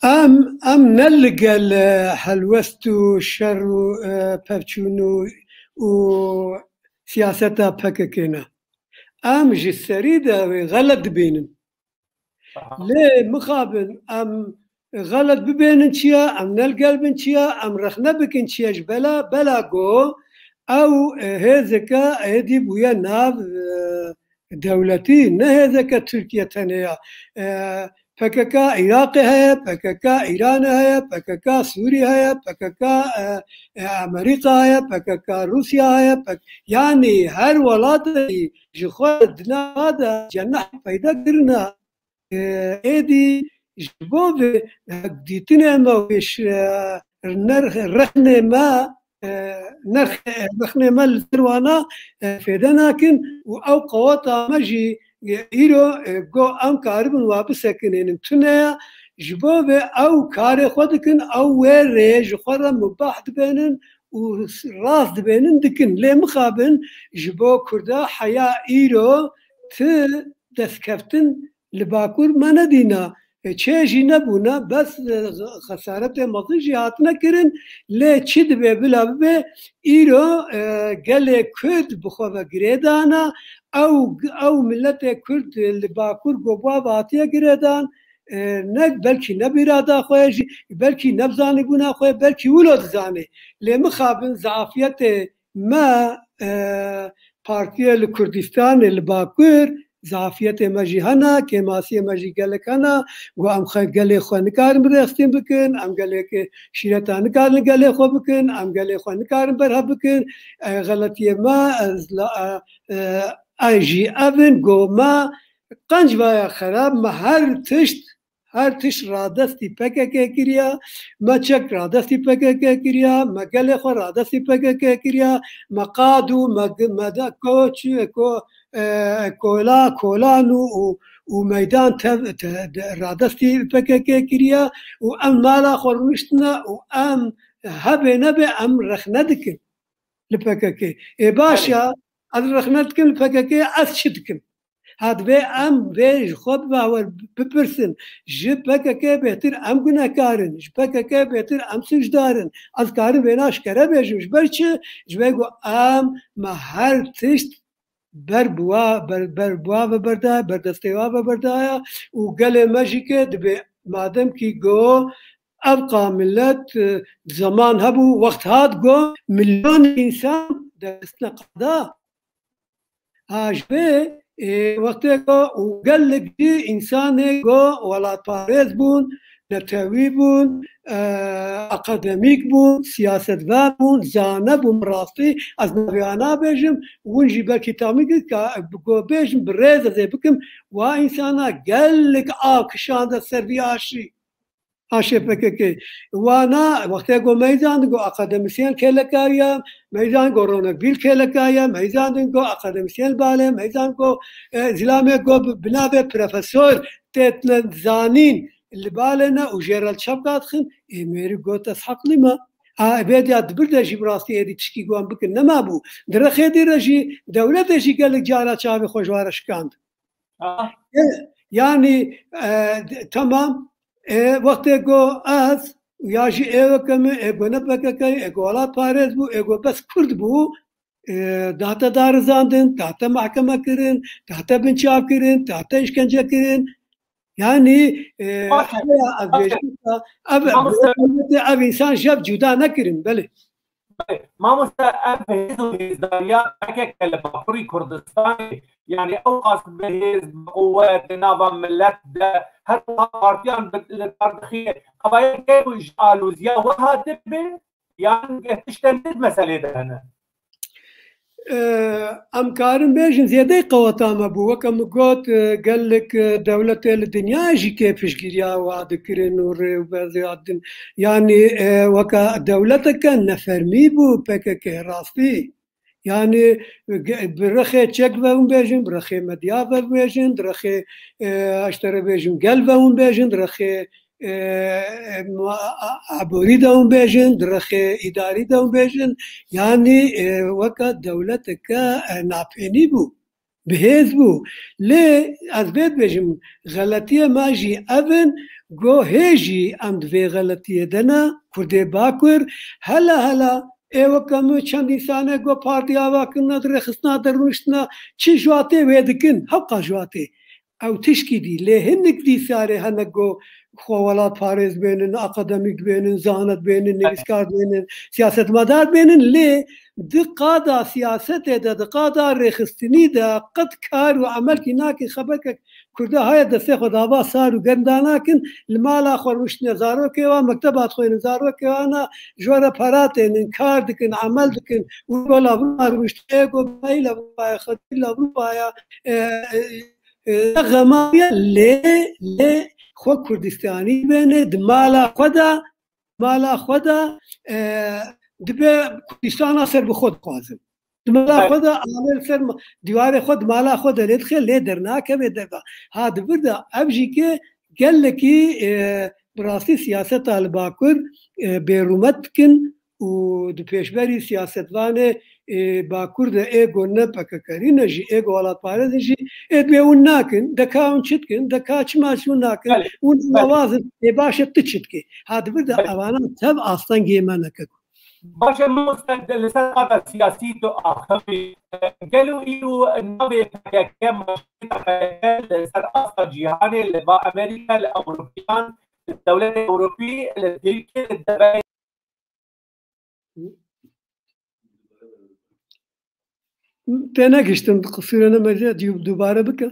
em, em ne li gel, e, helwest û şer û, e, pevçûn û, û siyaseta P K K ne. Em ji serî de wê xelet dibînin. Lê mixabin em xelet bibênin çiya, em ne li gel bin çiya, em rexne bikin çiya ji bela, bela go ew, e, hêzeke êdî bûye nav, e, dewletî, ne hêzeke Tirkiye tenê ya. E, P K K Iraqê heye, P K K Îranê heye, P K K Sûrî heye, P K K, e, e, Amerîka heye, P K K Rûsya heye, P K K, yanî her welatê ji xwe di nava de ceneh peyda kirine. E, êdî ji bo vê, e, dîtinê me wê ş-, e, nerx-, rexnê me, e, nerx-, e, rexnê me li ser wana, e, fêde nakin û ew qeweta me jî, e, îro, e, go em karibin wa bisekinênin tune ye. Ji bo vê ew karê xwe dikin, ew wê rê ji xwe re mubah dibênin û rast dibênin dikin. Lê mixabin ji bo Kurda heya îro ti destkeftin li Bakur me nedîna. E, çê jî nebûne, bes, e, xesaretê mezin jî hatine kirin. Lê çi dibe bila bibe, îro, e, gelê Kurd bi xwe ve girêdana, ew, ew miletê Kurd li Bakur go bi wa ve hatiye girêdan, e, ne, belkî ne bi îrada xwe ye jî, belkî ne bi zanîbûna xwe ye, belkî wilo dizanê. Lê mixabin zafiyetê me, e, partiyê li Kurdistanê, li Bakur, zafiyetê me jî hene, kêmasiyê me jî gelek hene. Ku em xwe, gelê xwe nikarin bi rêxistin bikin, em gelê ke şîreta nikarin li gelê xwe bikin, em gelê xwe nikarin berhev bikin. E, xeletiyê me, ez la, e, e, ay jî ev in, ku me qenc vaya xerab, me her tişt Her tişt radestî P K K kiriye, me çek radestî P K K kiriye, me gelê xwe radestî P K K kiriye, me qad û me, me de koç, ko, e, kola, kolan û, û, û meydan tev, te, de, radestî P K K kiriye û em mala xwe rûniştine û em hebê nebê em rexne dikin li P K K. Ê baş e, ez rexne dikim li P K K, ez çi dikim? Ha, divê em vê ji xwe bi bawer bipirsin. Ji P K K bêhtir em gunehkar in, ji P K K bêhtir em sûcdar in. Ez karim vêna ji kere bêjim. Ji ber çi? Ji ber ku em, me her tişt ber bi wa, ber, ber bi wa ve berdaye, ber destê wa ve berdaye û gelê me jî ke dibê madem kî go ev qa millet, e, zaman hebû, wext hat go milyon însan destine qada. Ha, ji vê, e, wextê ku û gelek jî însanê ku welatparêz bûn, netewî bûn, e, akademîk bûn, siyasetver bûn, zane bûn, bi rastî ez navê wan nabêjim, hûn jî belkî tamî ka, ku bêjim, bi rêz ez ê bikim, wa însana gelek av kişande ser vî aşî. Aşê P K K. Wana, wextê ku meyzan ku akademisyen kêleka ye, meyzan ku ronekbîl kêleka ye, meyzan ku akademisyen bale, meyzan ku, e, zilamê ku bi, bi navê profesor têtine zanîn li bale ne û jê re li çepka dixin, ê mêrî got ez heqlî me. A, bêdiya di bir de jî bi rastî êdî tişkî ku em bikin nema bû. Di rexê dî re jî dewletê jî gelek cara çavê xwe ji wa re şikand. Ah. E, yanî, e, d-, temam, e, wextê ku ez ya jî ê weke min, ê ku ne P K K, ê ku welatparêz bû, ê ku bes Kurd bû, e, date darizandin, date mahkeme kirin, date binçav kirin, date îşkence kirin. Yanî, e, Baş e. Heya ez Baş e. bêjim, ev, Mamoste. ev, ev însan ji hev cuda nekirin, belê. Belê, mamoste, ev hêz û hêzdariya P K K li Bakurî Kurdistanê, yanî ew qas bi hêz, bi quwet, di nava milet de, her wiha partiyan bi, li dar dixiye. Qevayeke ku ji alûziya we hatibe, yan tiştên din di meselê de hene? E, em karin bêjin zêdeyî qeweta me bû. Weke min got, e, gelek, e, dewletê li dinyayê jî kê piştgiriya wa dikirin û rêweberiya din. Yanî, e, weke dewleteke nefermî bû P K K rastî. Yanî, ge-, bi rexê çek ve hûn bêjin, bi rexê medya ve bêjin, bi rexê, e, ji te re bêjin gel ve hûn bêjin, bi rexê, e, e, ma-, a-, a-, aborî de hûn bêjin, di rexê îdarî de hûn bêjin, yanî, e, weke dewleteke, e, napênî bû, bihêz bû. Lê ez vê dibêjim, xeletiyê me jî ev in, go hê jî em di vê xeletiyê de ne, Kurdê Bakur, hela hela ê weke min çend însane go partiya ava kirine, di rêxistina de rûniştine, çi ji watê wê dikin, hewqa ji watê. Ew tişkî dî, lê hinek dîsarê hene ku xwe welatparêz bênin, akademîk bênin, zanet bênin, nivîskar bênin, siyasetmedar bênin, lê di qada siyasetê de, di qada rêxistinî de qet kar û emelkî nakin, xebekek Kurda haya destê xwe dava sar û germ danakin, li mala xwe rûniştine zarokê wan, mekteba dixwînin zarokê wan, ji we re pera tênin, kar dikin, emel dikin, û go Lavrova rûniştine, go bî Lavrova ye, xwedî Lavrova ye, e, e, e, xemariya lê, lê xwe Kurdistanî bêne, di mala xwe de, mala xwe de, e, dibe Kurdistana ser bi xwe dixwazin. Di mala xwe de, alê li ser ma-, dîwarê xwe di mala xwe de lê dixe, lê dernakeve derve. Ha di vir de ev jî ke gelekî, e, bi rastî siyaseta li Bakur, e, bêrûmet dikin û di pêşberî siyasetvanê, e, Bakur de ê go ne P K K rî ne jî, ê go welatparêz in jî, ê dibê hûn nakin, deka hûn çi dikin, deka çima çi hûn nakin, Belê, hûn belê. Lawaz in, ê baş e tu çi dikî. Ha di vir de Belê. Evana tev astengê me neke. Baş e, mamoste, li ser qada siyasî tu axivî. Gelo îro navê P K K, maşîna P K K li ser asta cîhanê, li va Amerîka, li Ewropiyan, li dewletê Ewropî, li Tirkiyê, li deveyê Tênegihiştin, qisûrê ne meziyê, dû-, dubare bike.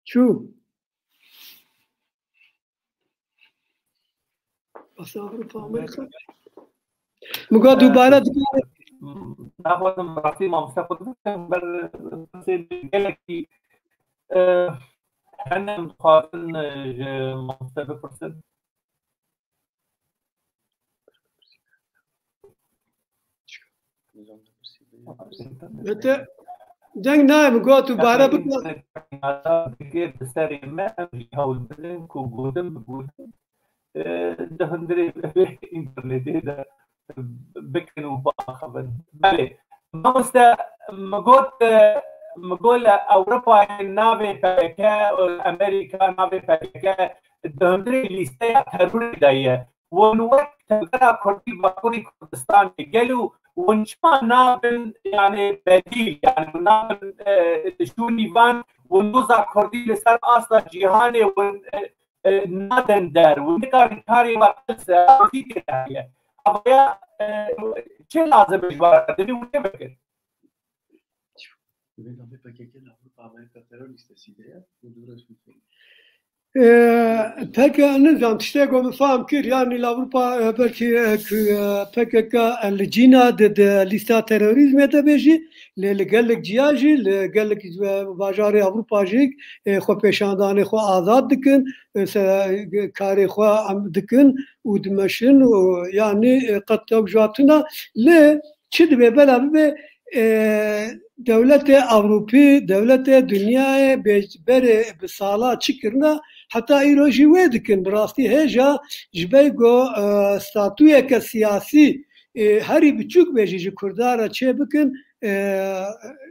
Çû. Basa Avrupa, Amerika. Min got dubare dikare. Naxwazim rastî mamoste xwe bikim, ber pirsê gelekî, e, hene em dixwazin, e, ji mamoste bipirsin. Te deng nayê, min got tu bare bike. Dikê bi serê me, em jî hewl bidin ku gotin bi gotin, e, di hundirê vê înternetê de bikin û biaxivin. Belê, mamoste, min got, e, min got li Ewropayê navê P K K, Amerîka navê P K K di hundirê lîsteya terorê de ye. Hûn wek tevgera Kurdî Bakurê Kurdistanê, gelo hûn çima nabin, yanî bedîl, yanî hûn nabin, e, şûnîvan, hûn doza Kurdî li ser asta cîhanê hûn, e, e, nadin der, hûn nikarin karê we qils e, Ewropî tê de heye. Avaya, e, çi lazim e ji we re, divê hûn çi bikin? Divê navê P K K li Ewropa Amerîka teror lîstesî de ye. Û dû re ji min Ee, peki, nizam, tiştê ku min fam kir, yani li Avrupa, e, belkî, e, ku, e, P K K, e, li cîna di, di lîsta terorîzmê de bê jî, lê li gelek ciya jî, li gelek, e, bajarê Avrupa jî, e, xwepêşandanê xwe azad dikin, e, se-, karê xwe em dikin û dimeşin û, yani, e, qet ew ji hatuna, lê çi dibe bela bibe, e, dewletê Ewropî, dewletê dinyayê bê-, berê bi sala çi kirine, heta îro jî wê dikin. Bi rastî hêja ji ber ku, e, statuyeke siyasî, e, herî biçûk bê jî ji Kurda re çê bikin, e,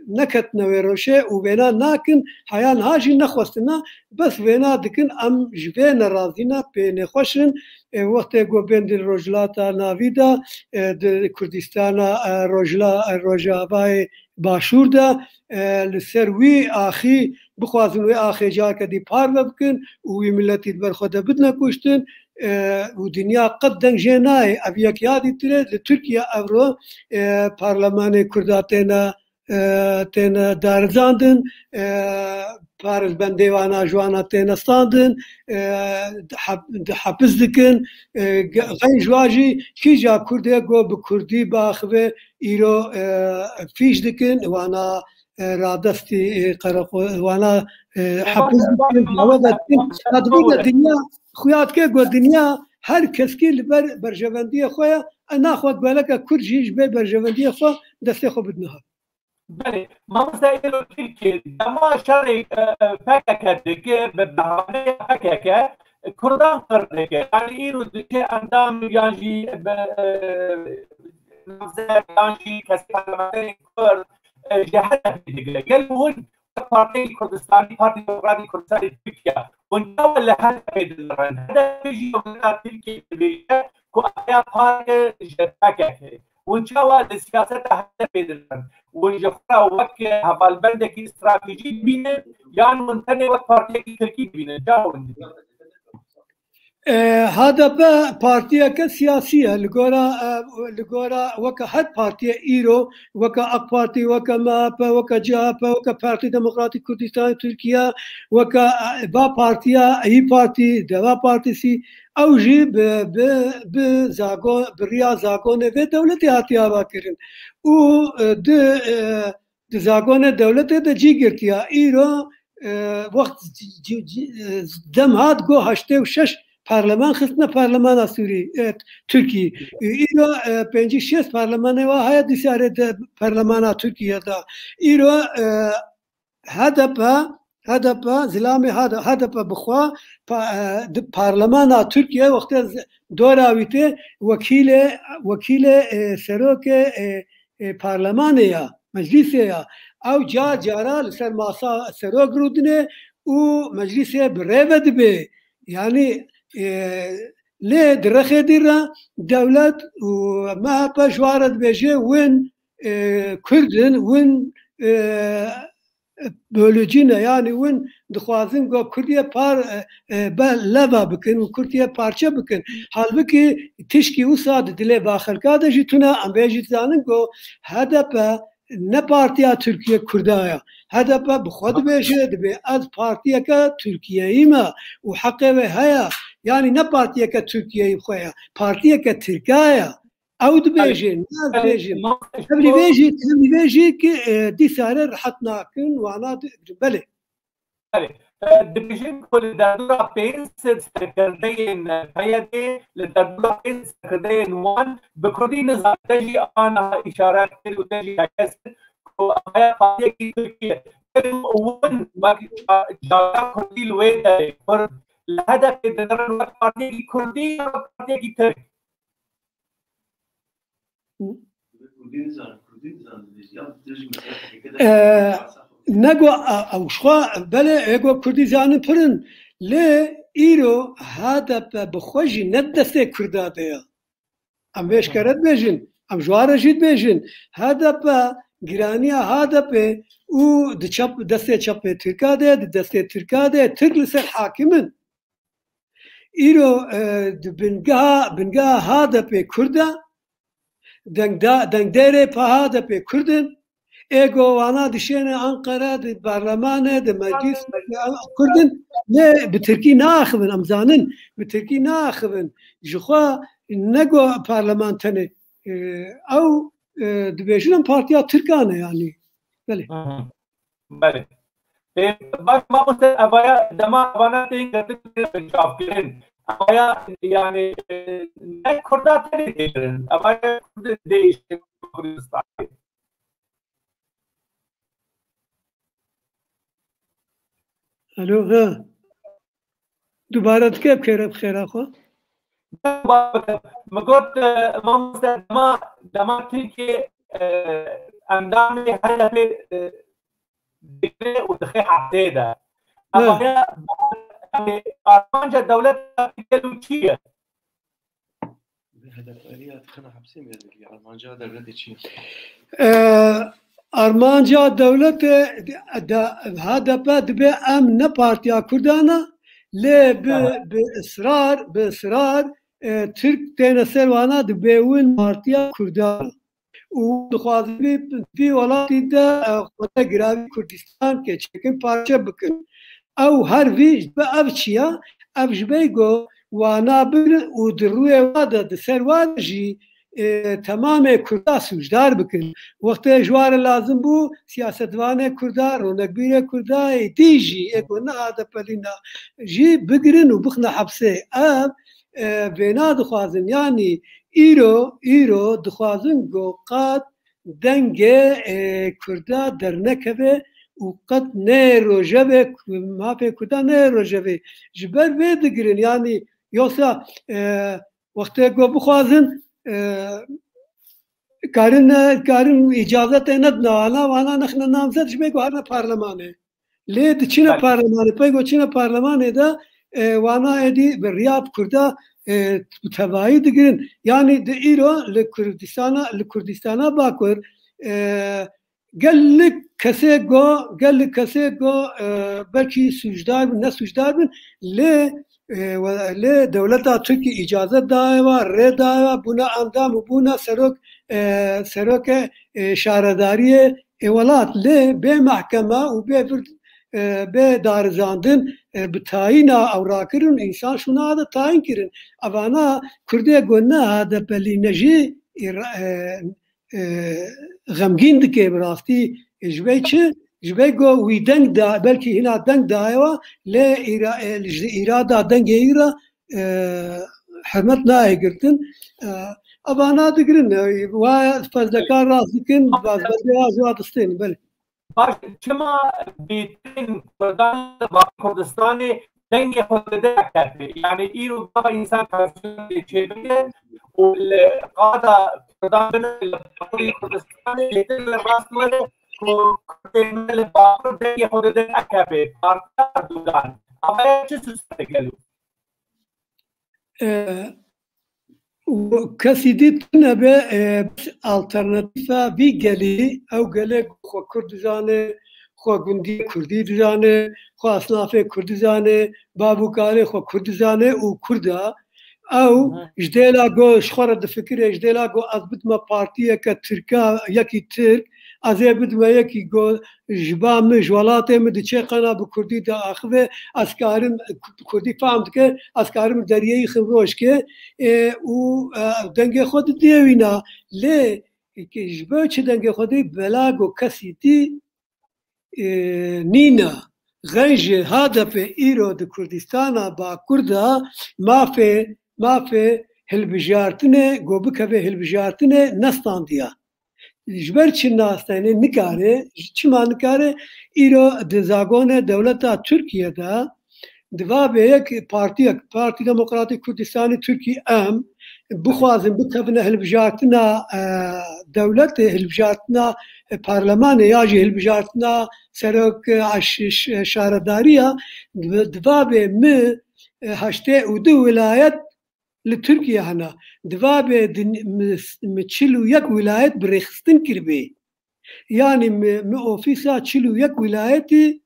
neketine wê roşê û wêna nakin, heya niha jî nexwestine, bes wêna dikin, em ji vê nerazî ne, pê nêxweş in. E, wextê ku bên di Rojhilata Navî de, e, di Kurdistana, e, Rojhila-, e, Rojavayê Başûr de, e, li ser wî axî bixwazin wê axê careke dî parve bikin û wî miletî di ber xwe de bidine kuştin, e, û dinya qet deng jê nayê. Ev yek ya dîtir e, li Tirkiye evro, e, parlamenê Kurda têne, e, têne darizandin, e, parêzbendê wana ji wana têne standin, e, di hep-, di hepis dikin, e, ge-, xeyn ji wa jî kîja Kurdê ku bi Kurdî biaxive îro, e, fîş dikin, wana, e, radestî, e, qereqo-, wana, e, hepis dikin, dawa de dikin. Hatice dinya, xuya dike ku dinya her keskî li ber berjewendiyê xwe ye, e, naxwe geleke Kurd jî ji ber berjewendiyê xwe destê xwe bidine hev. Belê, mamoste, îro Tirkiye dema şerê, e, e, P K K dike, bi behaneyê P K K, Kurdan qir dike. Yani îro dike endam yan jî bi, e, namzet yan jî kesê parlamenterê Kurd, e, ji H D P digire. Gel hûn Partiyê Kurdistanî, Partî Demokratî Kurdistanê Tirkiye, hûn çawa li H D P digirin? H D P jî dewleta Tirkiye dibêje ku aya parke ji P K K. Hûn çawa li siyaseta H D P digirin? Hûn ji xwe re wek hevalbendekî stratejî dibînin, yan hûn tenê wek partiyekî Tirkî dibînin? Çawa hûn dibînin? E, H D P partiyeke siyasî ye. Li gora, e, li gora weke her partiyê îro, weke AK Partî, weke M H P, weke C H P, weke Partî Demokratîk Kurdistanê Tirkiye, weke, e, va partiya, İYİ Partî, Deva Partisi, ew jî bi, bi, bi zago-, bi riya zagonê vê dewletê hatiye avakirin. Û, e, di, e, di zagonê dewletê de cî girtiya. Îro, e, wext c-, c-, c-, e, dem hat, got heştê û şeş parleman xistine parlemana Sûrî, e, Tirkî. E, îro, e, pêncî şêst parlemanê wa heye dîsarê de parlemana Tirkiye de. Îro, e, H D P, H D P, zilamê H D P, H D P bi xwe pa-, e, di parlemana Tirkiye wextê z-, dora wî tê wekîlê, wekîlê, e, serokê, e, e, parlemanê ya, meclîsê ya. Ew car cara li ser masa serok rûdine û meclîsê bi rê ve dibe. Yanî, e, lê di rexê dî re dewlet û M H P ji wan re dibêje, win, e, Kurd in, win, e, bölücî ne, yanî win dixwazin ku Kurdiyê par-, e, e, be leva bikin û Kurdiyê parçe bikin. Halbikî tişkî wisa di dilê va xelka de jî tune, em vê jî dizanin ku H D P ne partiya Tirkiye Kurda ye. H D P bi xwe dibêje, dibê ez partiyeke Tirkiyeyî me û heqê wê heye. Yanî ne partiyeke Tirkiyeyî xwe ye, partiyeke Tirka ye. Ew dibêjin, ez dibêjim. Tevlî vê jî, tevlî vê jî ki, e, dîsare rehet nakin, wana di-, belê. Belê. E, dibêjin ku li derdora pênc sed serkirdeyên P Y D'ê, li derdora pênc sed serkirdeyên wan bi kurdî nizane, te jî ana îşaret kir û te jî heke kir ku aya partiyekî Tirkî ye. Win wek ca-, cara kurdî li wê derê, kurd li H D P'ê digirin wek partiyekî kurdî ya wek partiyekî Tirk? E, ne go, a, ew ji xwe, belê, ê go kurdî zanin pir in. Lê îro H D P bi xwe jî ne di destê Kurda de ye. Em vê eşkere dibêjin, em ji wan re jî dibêjin. H D P, giraniya H D P'ê û di çep, destê çepê Tirka de, di destê Tirka de, Tirk li ser hakim in. Îro, e, di bingeha, bingeha H D P'ê Kurd e, dengda-, dengdêrê P H D P'ê Kurd in. Ê go wana dişêne Ankara, di parlemane, di meclis, Kurd in. Lê bi Tirkî naaxivin, em zanin, bi Tirkî naaxivin. Ji xwe ne go parleman tenê, e, ew, e, dibêjin em partiya Tirkan e, yanî. Belê. Belê. Ê, baş mamoste, evaya dema evana tên girtin, tê çavkirin. Evaya, yani, e, ne Kurda tenê tê kirin. Evaya Kurd değişti Kurdistan'ı. Alo, ha. Dubare dike bi xêre, bi xêra xwe. Min got, e, mamoste, dema, dema Tirkiye, e, endamê H D P, e, digire û dixê hepsê de. He. Evaya, e, armanca dewleta Tirkiye li çi ye? Bi H D P'liya dixine hepsê mi dikî? Armanca dewletê çi ye? E, armanca dewletê de, H D P dibe em ne partiya Kurdan e, lê bi, bi israr, bi israr, e, Tirk têne ser wana dibe win partiya Kurdan. Û dixwazin vî, vî welatî de, e, xwete giravî Kurdistan ke çêkin parçe bikin. Ew her vî ji be ev çiya, ev ji ber ku wana bigrin û di rûyê wa de, di ser wa de jî, e, temamê Kurda sûcdar bikin. Wextê ji wa re lazim bû, siyasetvanê Kurda, ronekbîrê Kurda, êdî jî, ê ku ne H D P'lî ne, jî bigirin û bixine hepsê. Ev, e, vêna dixwazin. Yanî îro, îro dixwazin ku qet dengê, e, Kurda dernekeve û qet neyê rojevê, mafê Kurda neyê rojevê. Ji ber vê digirin, yanî yoksa, e, wextê ku bixwazin, e, karin, karin îcazetê nedin wana, wana nexine namzet ji ber ku herine parlemanê. Lê diçine Belê. parlemanê, pey ku çine parlemanê de, e, wana êdî bi riya bi Kurda, e, bi tevayî digirin. Yanî di îro li Kurdistana, li Kurdistana Bakur, e, gelek kesê go, gelek kesê go, e, belkî sûcdar bin, ne sûcdar bin, lê, e, we-, lê dewleta Tirkî îcazet daye wa, rê daye wa, bûna endam û bûna serok, e, seroke, e, şaredariyê ê welat. Lê bê mehkeme û bê vir, e, bê darizandin, e, bi tayîna ew rakirin, însan şûna de tayîn kirin. Evana Kurdê go ne H D P'lî ne jî, e, e, xemgîn dike bi rastî. E, ji vê çi? Ji vê go wî deng da, belkî hîna deng daye wa, lê îra-, e, ji îrada dengê wî re, e, hurmet nayê girtin. E, evana digirin, e, wa fezleka rast dikin, bazbendê wa ji wa distênin, belê. Baş, çima bêtirîn Kurdan li Bakurê Kurdistanê dengê xwe dide A K P'ê? Yani îro gava însan tansiyonê çêbike û li qada Kurdan bin li Bakurê Kurdistanê bêtir li rast were ku Kurdên me li Bakur dengê xwe dide A K P'ê, partiya Erdogan. Avaya çi sûcdar e gelo? E, û kesî dî tune be, e, alternatîfa vî gelî, ew gelê xwe Kurd dizane, xwe gundiyê Kurdî dizane, xwe esnafê Kurd dizane, bav û kalê xwe Kurd dizane û Kurd e. Ew Hı hı. ji dêla go ji xwe re difikire, ji dêla go ez bidime partiyeke Tirka, yekî Tirk, ez ê bidime yekî go ji ba min, ji welatê min diçe qena bi Kurdî diaxive, ez karim, bi Kurdî fam dike, ez karim deriyê xim roj ke, e, û, e, dengê xwe didê wîna. Lê, e, ke ji bo çi dengê xwe dê, bela go kesî dî, e, nîna. Xenjê H D P îro di Kurdistana Bakur de mafê, mafê hilbijartinê, go bikeve hilbijartinê, nestandiya. Ji ber çi nastene nikare, çima nikare? Îro di zagonê dewleta Tirkiye de, di va bê yek partiyek, Partî Demokratîk Kurdistanê Tirkî, em bixwazin bikevine hilbijartina, e, dewletê, hilbijartina, e, parlemanê ya jî hilbijartina serok, e, aş-, ş-, şaredariya, di, di va bê mi, e, heştê û du wilayet li Tirkiye hene. Di va bê din-, mi, mi çil û yek wilayet bi rêxistin kiribê. Yanî mi, mi ofîsa çil û yek wilayetî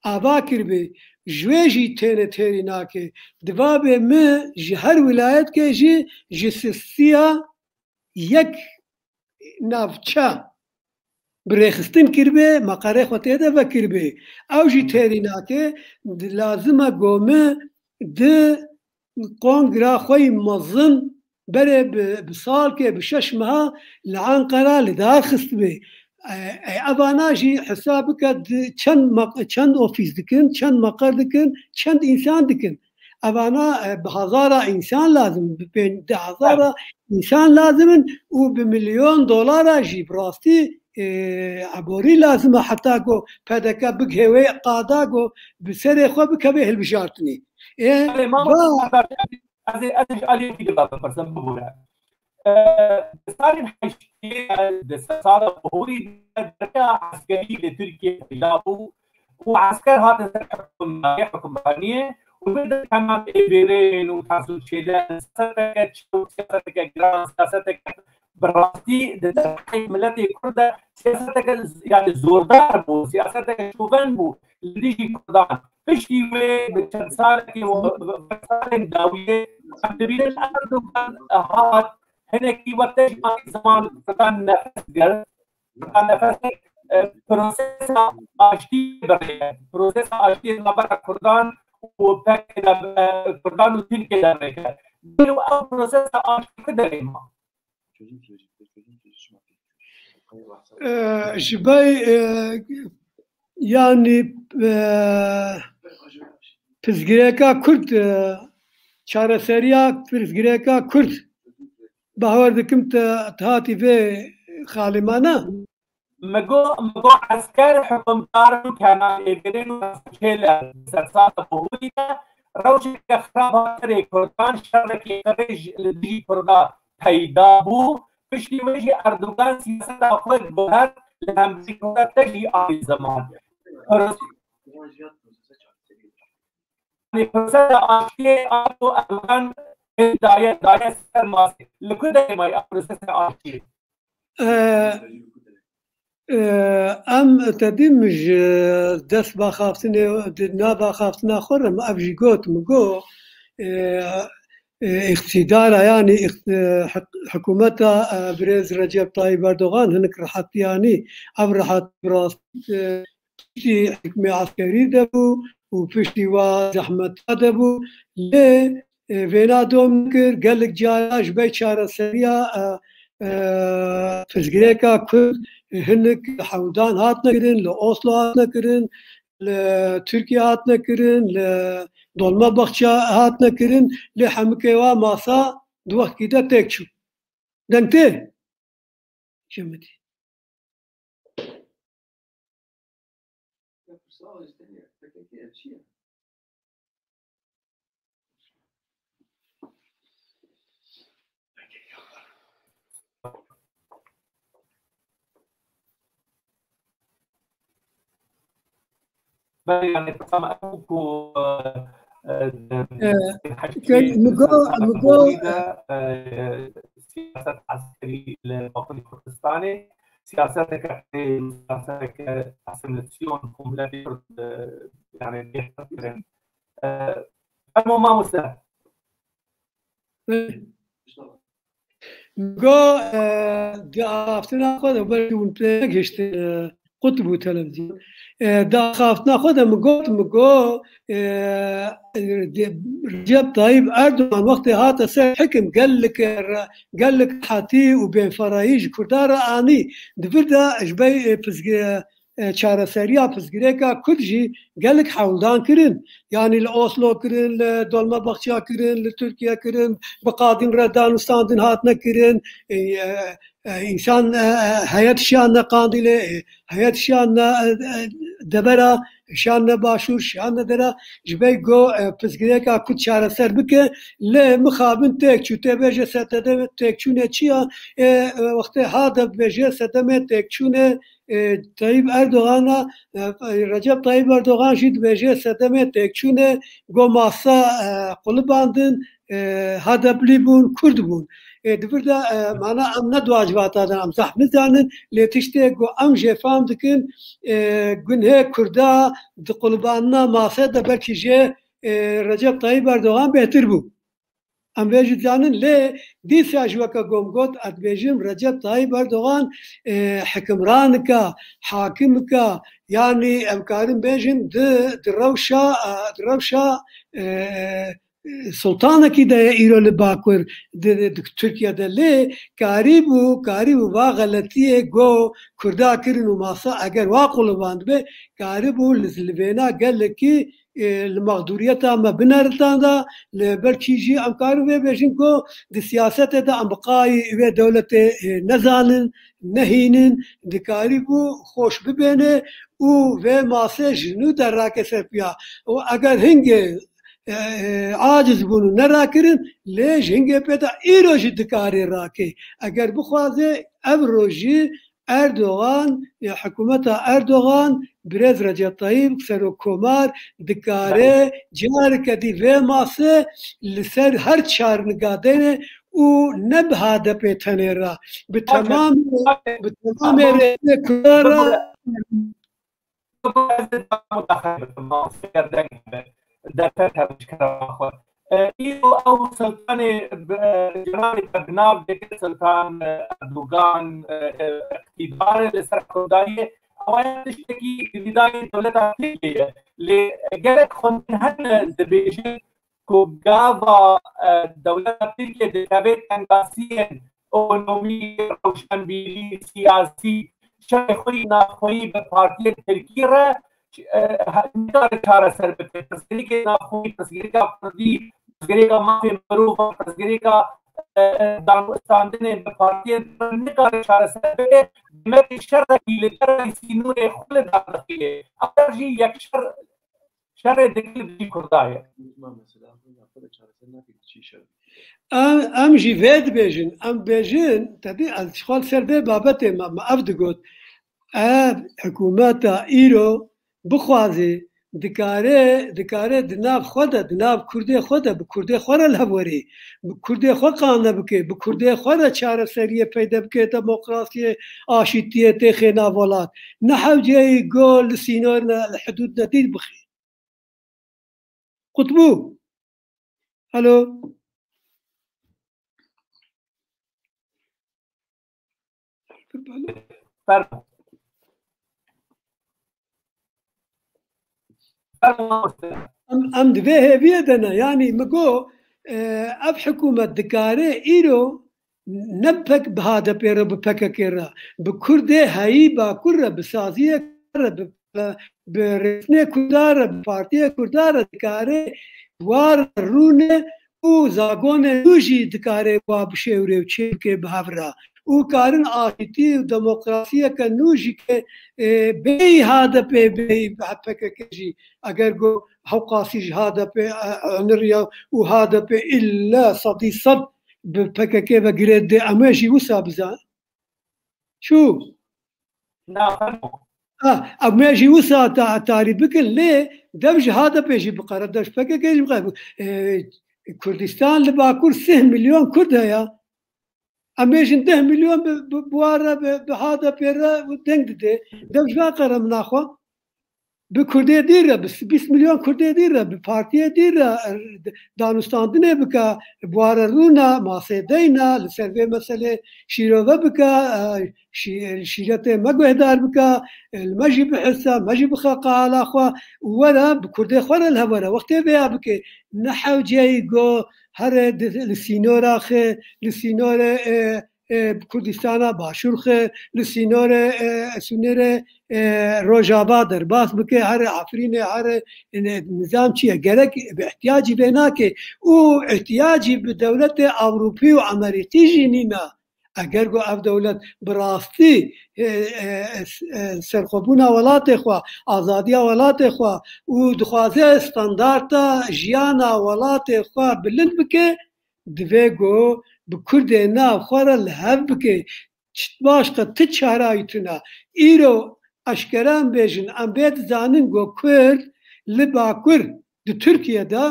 ava kiribê. Ji wê jî têne têrî nake. Di va bê mi ji her wilayetke jî ji sisiya yek navçe bi rêxistin kiribê, meqerê xwe tê de vekiribê. Ew jî têrî nake, di lazim e go mi di kongra xwe yî mezin berê bi, bi salkê, bi şeş meha li Enqera li dar xistibê. E, e, evana jî hesab bike di çend maq-, çend ofîs dikin, çend meqer dikin, çend însan dikin. Evana, e, bi hezara însan lazim, bi pên-, deh hezara însan lazim in û bi milyon dolara jî bi rastî, e, eborî lazim e heta ku P D K bigihê wê qada ku bi serê xwe bikeve hilbijartinê. Ê, Belê, mama, va- ez ê, ez ê ji aliyekî de bipirsim, bibûre. E, di salên heştê, di sala bihurî de derya eskerî li Tirkiye peyda bû û esker hatin ser hukmdariyê, hukmraniyê û li temam êvêrên û tansûçêde siyaseteke çew, siyaseteke giran, siyaseteke bi rastî di derheqê miletê Kurd de siyaseteke, yani, zordar bû, siyaseteke şoven bû li dijî Kurdan. Piştî wê bi çend salekê û salên dawiyê em dibînin Erdogan hat, hinekî wek te jî anî ziman, Kurdan nefes girt. Kurdan nefes girt, e, prosesa aştiyê bi rê kir. Prosesa aştiyê navbera Kurdan û P K K de, e, Kurdan û Tirkiye de bi rê kir. Gelo ew prosesa aştiyê ku derê ma? E, ji ber, e, yanî, e, pirsgirêka Kurd, e, çareseriya pirsgirêka Kurd, bawer dikim te, te hatî vê, Xalîmana. Migo, migo esker hukimdar û kenarêgirên û çêle sersata bohûrî de rewşeke xirab hatirê Kurdan şerekê qirêj li dijî Kurda peyda bû. Piştî wê jî Erdogan siyaseta xwe guher li hemberî Kurda te jî anî ziman. Yanî prosesa aştiyê ato Erdogan daye, daye ser masê. Li ku derê may a prosesa aştiyê? Em te dî min ji dest baxaftinê, di nav axaftina xwe re min ev jî got, min got, îqtîdara, yanî hikûmeta birêz Recep Tayyip Erdogan hinik rihetiyanî, ev rehet bi rastî piştî hikmê eskerî de bû û piştî wa zehmeta de bû. Lê vêna dom kir, gelek cara ji ber çareseriya pirsgirêka Kurd hinik hewldan hatine kirin, li Oslo hatine kirin, li Tirkiye hatine kirin, li Dolmabahçe hatine kirin, lê hemikê wa masa di wextkî de têk çû. Deng tê? Çi min dî? Belê, yanî, qisem ew ku, e, e, Eh, mi go, mi go, de, e, siyaset eskerî li Bakurê Kurdistanê, siyaseteke, siyaseteke asimilasyon komletê Kurd, e, yanî, bêhtir kirin. E, fermo mamoste. Go, e, di axaftina xwe de belkî hûn tê negihiştin, e, qut bû televîzyon. E, di axaftina xwe de min got, min got, e, Recep Tayyip Erdogan wextê hate ser hikim gelek re-, gelek rehetî û bêferayî ji Kurdan re anî. Di vir de ji ber, e, pizge-, e, çareseriya pirsgirêka Kurd jî gelek hewldan kirin. Yanî li Oslo kirin, li Dolmabahçe kirin, li Tirkiye kirin, bi qadîn re danûstandin hatine kirin. E, e, e, însan, e, e, heyet şiyane Qandîlê, e, heyet şiyane, e, e, devera, şiyane başûr, şiyane dera, ji ber go, e, pirsgirêka Kurd çareser bike. Lê mixabin têk çû, tê bêje sedemê têkçûnê çi ya? E, e, wextê hade bêje sedemê têkçûnê, e, Tayyip Erdogan a, e, Recep Tayyip Erdogan jî dibêje sedemê têkçûnê go masa, e, qulibandin, e, H D P'lî bûn, Kurd bûn. E, di vir de, e, mana em ne di wacibata de, em zehf nizanin, lê tiştê ku em jê fam dikin, e, gunhê Kurda di qulibandina mase de belkî jê, e, Recep Tayyip Erdogan bêhtir bû. Em vê jî dizanin, lê dîsa jî weke gom got, ez dibêjim Recep Tayyip Erdogan, e, hikimranika, hakimika, yanî em karin bêjin di, di rewşa, e, di rewşa, e, sultanekî de ye îro li Bakur, di, di, di Tirkiye de lê karîbû, karîbû va xeletiyê go Kurda kirin û masa eger wa quliband be, karîbû li, li vêna gelekî e, li mexdûriyeta me bineritanda, li belkî jî em karin vê bêjin ku di siyasetê de em bi qayî wê dewletê, e, nezanin, nehînin, dikarîbû xweş bibêne û vê masê ji nû de rake ser piya. Û eger hingê, e, e, aciz bûn û nerakirin, lê ji hingê pê de îro jî dikarê rake. Eger bixwaze ev rojî Erdogan, ya hikûmeta Erdogan, birêz Recep Tayyip, serokkomar, dikare careke dî vê masê li ser her çar nigadene û ne bi H D P tenê re, bi temamê, bi temamê rêzê Kurdan re. Derfet hebe ji kerema xwe. E, îro ew Sultanê bi, e, cenabê te bi nav dike Sultan, e, Erdogan, e, e, îqtîdarê li ser Kurdaniyê, ewa ya tiştekî girîdayî dewleta Tirkiyê ye. Lê gelek xwendin hene dibêjin ku gava, e, dewleta Tirkiyê dikeve tengasiyên ekonomî, rewşenbîrî, siyasî, şerê xwe yî navxweyî bi partiyên tirkî re, e, he-, nikare çareser bike. Pirsgirêkê navxweyî, pirsgirêka kurdî, pirsgirêka mafê mirovan, pirsgirêka e, danûstandinê bi partiyên nikare çareser bike, demekî şerekî li derveyî sînorê xwe li dar dixîne. Ew jî yek şer, şerê dike li dijî Kurda ye. Em, em jî vê dibêjin, em bêjin, tebî ez ji xwe li ser vê babetê me, me ev digot, ev hikûmeta îro bixwazê, dikare, dikare di nav xwe de, di nav Kurdê xwe de, bi Kurdê xwe re li hev werê, bi Kurdê xwe qane bike, bi Kurdê xwe re çareseriyê peyde bike, demokrasiyê, aşîtiyê têxê nav welat. Ne hewceyî go li sînorine, li hidûdine dîr bixê. Qutbû. Alo. Fermo. Fermo. Em, em di vê hêviyê de ne. Yanî min got, e, ev hikûmet dikare îro ne pek bi H D P re, bi P K K re, bi Kurdê heyî Bakur re, bi saziyê re, bi, bi rêxistinê Kurda re, bi partiyê Kurda re dikare war rûne û zagonê nû jî dikare wa bişêwirê û çêbike bi hev re. Û karin aşîtî û demokrasiyeke nû jî ke, e, bêyî H D P, bêyî P K K jî, eger got hewqasî ji H D P, e, oniriya û H D P îlle sedî sed bi P K K ve girê dide, em ê jî wisa bizan. Çû? Na, fermo. Ha, em ê jî wisa ta-, tarî bikin, lê dev ji H D P jî biqere, dev ji P K K jî biqere. E, Kurdistan li Bakur sih milyon Kurd heye. Em bêjin deh milyon bi, bi, bi wan re, bi, bi H D P re deng dide. Dev ji van qere min naxwe. Bi Kurdê dî re, bi bîst milyon Kurdê dî re, bi partiyê dî re, e, danûstandinê bike, bi wan re rûne, masê deyne, li ser vê meselê şîrove bike, e, şî-, şîretê me guhdar bike, e, li me jî bihise, me jî bixe qala xwe û were bi Kurdê xwe re li hev were. Wextê vêya bike, ne hewceyî go here di, li sînora xe, li sînorê, e, e, Kurdistana Başûr xe, li sînorê, e, sînorê, e, Rojava derbas bike, here Efrînê, here, e, nizam çi ye? Gerek bi ihtiyacî vê nake û ihtiyacî bi dewletê Ewropî û Amerîkî jî nîne. Eger ku ev dewlet bi rastî, e, e, e, serxwebûna welatê xwe, azadiya welatê xwe û dixwaze standarta jiyana welatê xwe bilind bike, divê ku bi Kurdê nav xwe re li hev bike. Çi başqa ti çarayî tune. Îro eşkere em bêjin, em bê dizanin ku Kurd li Bakur di Tirkiye de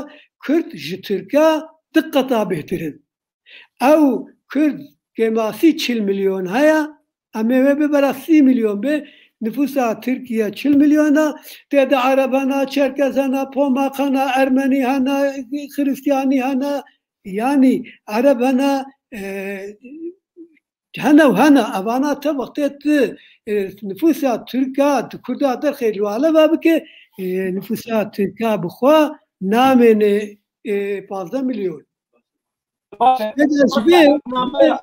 Kurd ji Tirka di qeta bêhtir in. Ew Kurd kêmasî çil milyon heye, em ê wê bibere sî milyon be. Nifûsa Tirkiye çil milyon e, tê de Ereb hene, Çerkez hene, Pomak hene, Ermenî hene, Xiristiyanî hene, yanî Ereb hene, e, hene û hene. Evana te wextê tu, e, nifûsa Tirka di Kurda derxê li wale ve bike, e, nifûsa Tirka bi xwe namêne, e, pazdeh milyon. Baş e, Eger ji baş e, vê ev nameya,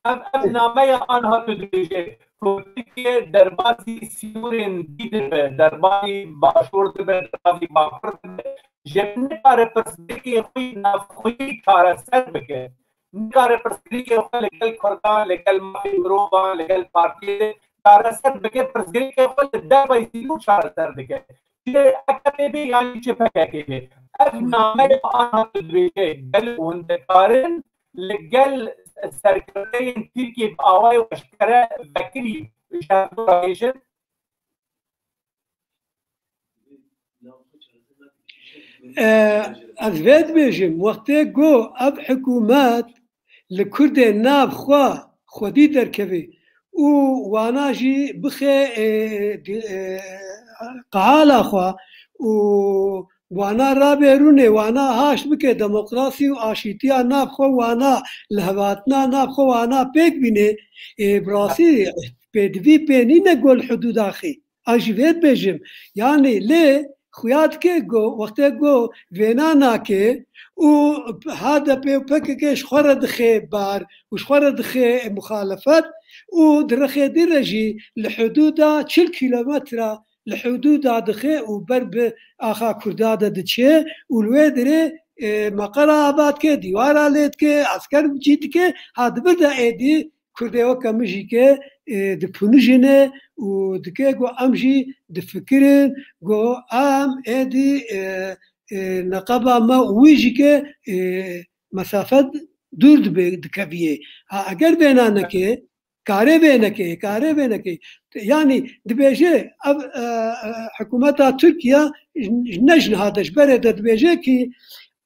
ev, ev nameya anha tu dibêje ku Tirkiye derbasî sînorên dî dibe, derbasî başûr dibe, derbasî bakur dibe, ji nikare pirsgirêkên xwe yî navxweyî çareser bike. Nikare pirsgirêkên xwe li gel Kurdan, li gel mafê mirovan, li gel partiyê çareser bike, pirsgirêkên xwe li derveyî sînor çareser dike. Çi A K P bê yanî çi P K K bê. Ev nameya anha tu dibêje, gel hûn dikarin li gel serkirdeyên Tirkiyê bi awayê eşkere vekirî ji hev du re bêjin? E, ez vê dibêjim, wextê ku ev hikûmet li Kurdê nav xwe xwedî derkeve û wana jî bixe, e, di-, e, qehala xwe û wana rabê rûnê, wana haşt bike, demokrasî û aşîtiya nav xwe wana, li hevatina nav xwe wana pêk bîne, e, bi rastî pêdivî pê nîne gol hidûda xî. Ez jî vê dibêjim. Yanî lê xuya dike ku wextê ku vêna nake û H D P û P K K ji xwe re dixe bar û ji xwe re dixe muxalefet û di rexê dî re jî li hudûda çil kîlometre li hudûda dixe û ber bi axa Kurda de diçe û li wê dirê e, meqera ava dike, dîwara lê dike, esker cî dike, ha di vir de êdî Kurdê weke min jî ke, e, dipunijîne û dike ku em jî difikirin ku em êdî, e, e, neqeba me û wî jî ke, e, mesafe dûr dibe, dikeviyê. Ha, eger vêna neke, karê vê neke, karê vê neke. Yanî dibêje ev, e, e, hikûmeta Tirkiye ne ji niha de, ji berê de dibêje kî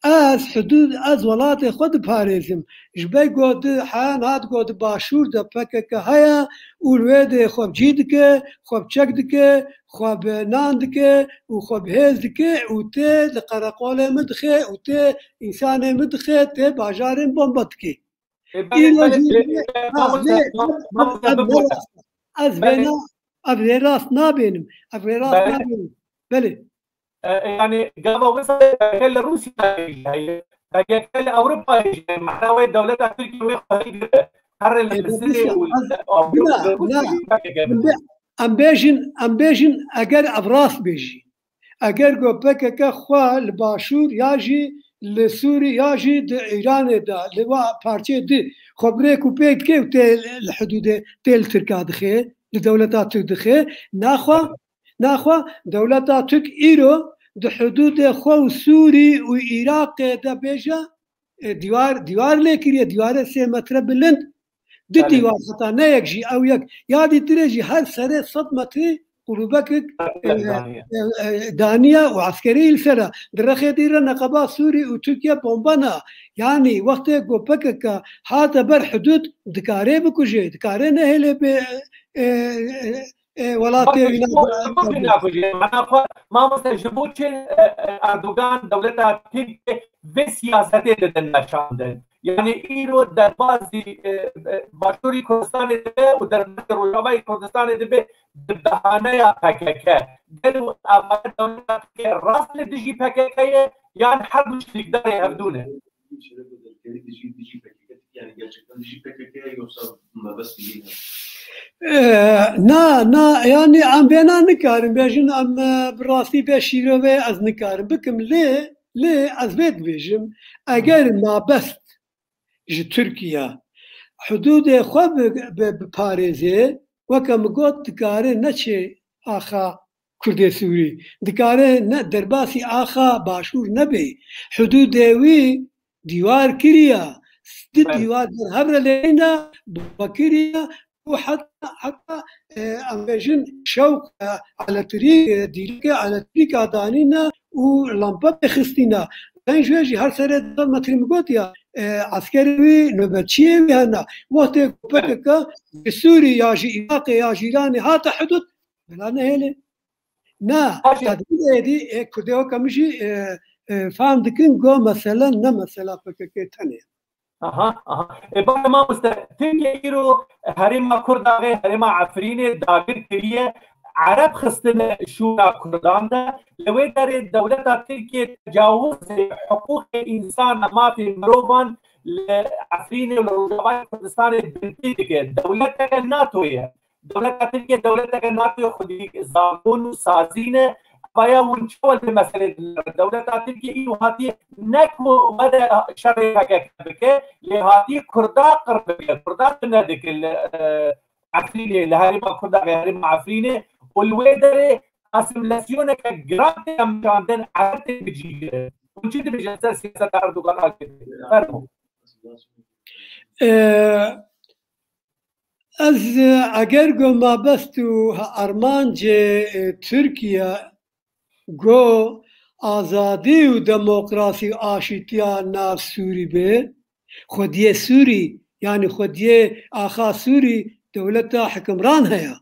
ez hidûd, ez welatê xwe diparêzim. Ji ber ku di he, niha ku di başûr de P K K heye û li wê de xwe bi cî dike, xwe bi çek dike, xwe bi nan dike û xwe bi hêz dike û tê li qereqolê min dixe û tê însanê min dixe, tê bajarên bombe dike. E, belê, Îro belê, jî belê, ha, mamoste, lê ma-, ev, mamoste, ev, ev bibûne. Rast, ez Belê. vêna, ev rê rast nabênim. Ev rê rast Belê. nabênim. Belê. E, e, yani, gava wisa P K K li Rûsya jî heye. P K K li Ewropa jî heye. Mana wê dewleta Tirkiye wê xwedî gire. Herre li E, Misirê disa, û ez, li Ewropa na, li Rûsya na. jî P K K Em bê-, bide. em bêjin, em bêjin, eger ev rast bêjî. Eger ku P K K xwe li başûr ya jî li Sûrî ya jî di Îranê de, li wa parçeyê di xwe bi rêk û pêk dike û tê li hidûdê, tê li Tirka dixe, li dewleta Tirk dixe, naxwe, naxwe dewleta Tirk îro di hidûdê xwe û Sûrî û Iraqê de bêje, e, dîwar, dîwar lê kiriye, dîwarê sê metre bilind, du Belê. dîwar, heta ne yek jî, ew yek. Ya dîtirê jî her serê sed metrî qulûbekek, e, Belê, daniye. e, e, daniye û eskerî li ser e. Di rexê dî re neqeba Sûrî û Tirkiye bombe na. Yanî wextê ku P K K hate ber hidûd, dikare bikuje, dikare nehêle bê, e, e, e, welatê Bak, wî ji bo, ji bo nabe. Mana xwe, mamoste, ji bo çi, e, e, Erdogan dewleta Tirkiye vê siyasetê dide neşandin? Yani îro derbazî, e, e, Başûrî Kurdistanê dibe û derbazî Rojavayê Kurdistanê dibe bi behaneya P K K. Gelo ava dewleta Tirkiye rast li dijî P K K ye, yan her du şirîkdarê hevdû ne? Yani gerçekten dijî P K K ye yoksa mebest bir şey mi? Ee, na, na, yani em vêna nikarin bêjin, em, e, bi rastî vê şîrove ez nikarin bikim. Lê, lê ez vê dibêjim, eger mabest ji Tirkiye hududê xwe bi, bi, biparêze, weke min got, dikare neçe axa Kurdê Sûrî. Dikare ne, derbasî axa Başûr nebe. Hududê wî dîwar kiriye. Di Evet. dîwar derhev re lêne, bombe kiriye û heta, heta, e, em bêjin şewq, e, elektrîk, e, dîrike elektrîka danîne û lampe pê xistîne. Ben ji wê jî her serê du metrî min got ya, e, eskerê wî, nöbetçiyê wî hene. Wextê ku Evet. P K K ji Sûrî ya ji Iraqê ya ji Îranê hate hudud, bila nehêle. Na, Baş e. Tedbîrê êdî, e, Kurdê weke min jî, e, e, fehm dikin, go mesele ne mesela P K K tenê. Aha, aha. E, bak, mamoste, Tirkiye îro herêma Kurdaxê, herêma Efrînê dagir kiriye, Ereb xistine şûna Kurdan de, li wê derê dewleta Tirkiye tecawizê hiqûqê însan, mafê mirovan li Efrînê û li Rojavayê Kurdistanê bintî dike. Dewleteke NATO ye. Dewleta Tirkiye dewleteke NATO xwedî zagon û sazî ne. Vaya hûn çawa li meselê dinêrin? Dewleta Tirkiye îro hatiye ne ku were şerê P K K bike, lê hatiye Kurda qir bike, Kurda tune dike li, e, Efrînê, li herêma Kurda, herêma Efrînê û li wê derê asîmîlasyoneke giran tê meşandin, Ereb tê bicîgirin. Hûn çi dibêjin ser siyaseta Erdogan A K P? Fermo. Ee, Ez, e, eger ku mabest û armancê, e, Tirkiye ku azadî û demokrasî û aşîtiya nav Sûrî be, xwediyê Sûrî, yanî xwediyê axa Sûrî dewleta hikimran heye.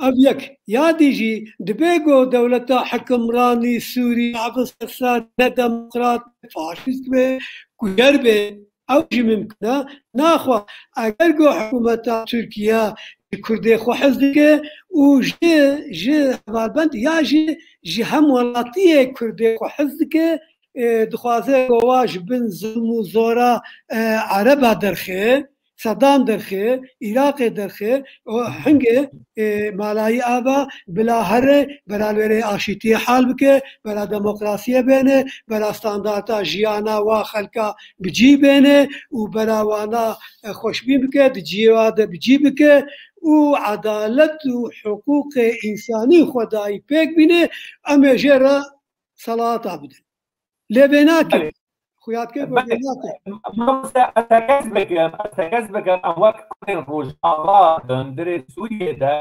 Ev yek. Ya dî jî dibe ku dewleta hikimranî Sûrî, ev ser ne demokrat, faşîst be, kujer be, ew jî mimkin e. Naxwe, eger ku hikûmeta Tirkiye ji Kurdê xwe hez dike û ji, ji hevalbend ya jî ji hemwelatiyê Kurdê xwe hez dike, e, dixwaze ku wa ji bin zilm û zora, e, Ereba derxe, Sedam derxê, Iraqê derxê, o hingê, e, malayî ava bila here, bera li wêrê aşîtiyê hal bike, bera demokrasiyê bêne, bera standarta jiyana wa xelka bi cî bêne û bera wana, e, xweşbîn bike, di ciyê wa de bi cî bike û edalet û hiqûqê însanî xwedayî pek bîne, em ê jê re selata bidin. Lê vê nake. Belê. Xuya dike ku vê nake. Mamoste, ez tekez bikim, ez tekez bikim, em wek Kurdên Rojava di hundirê Sûriyê de,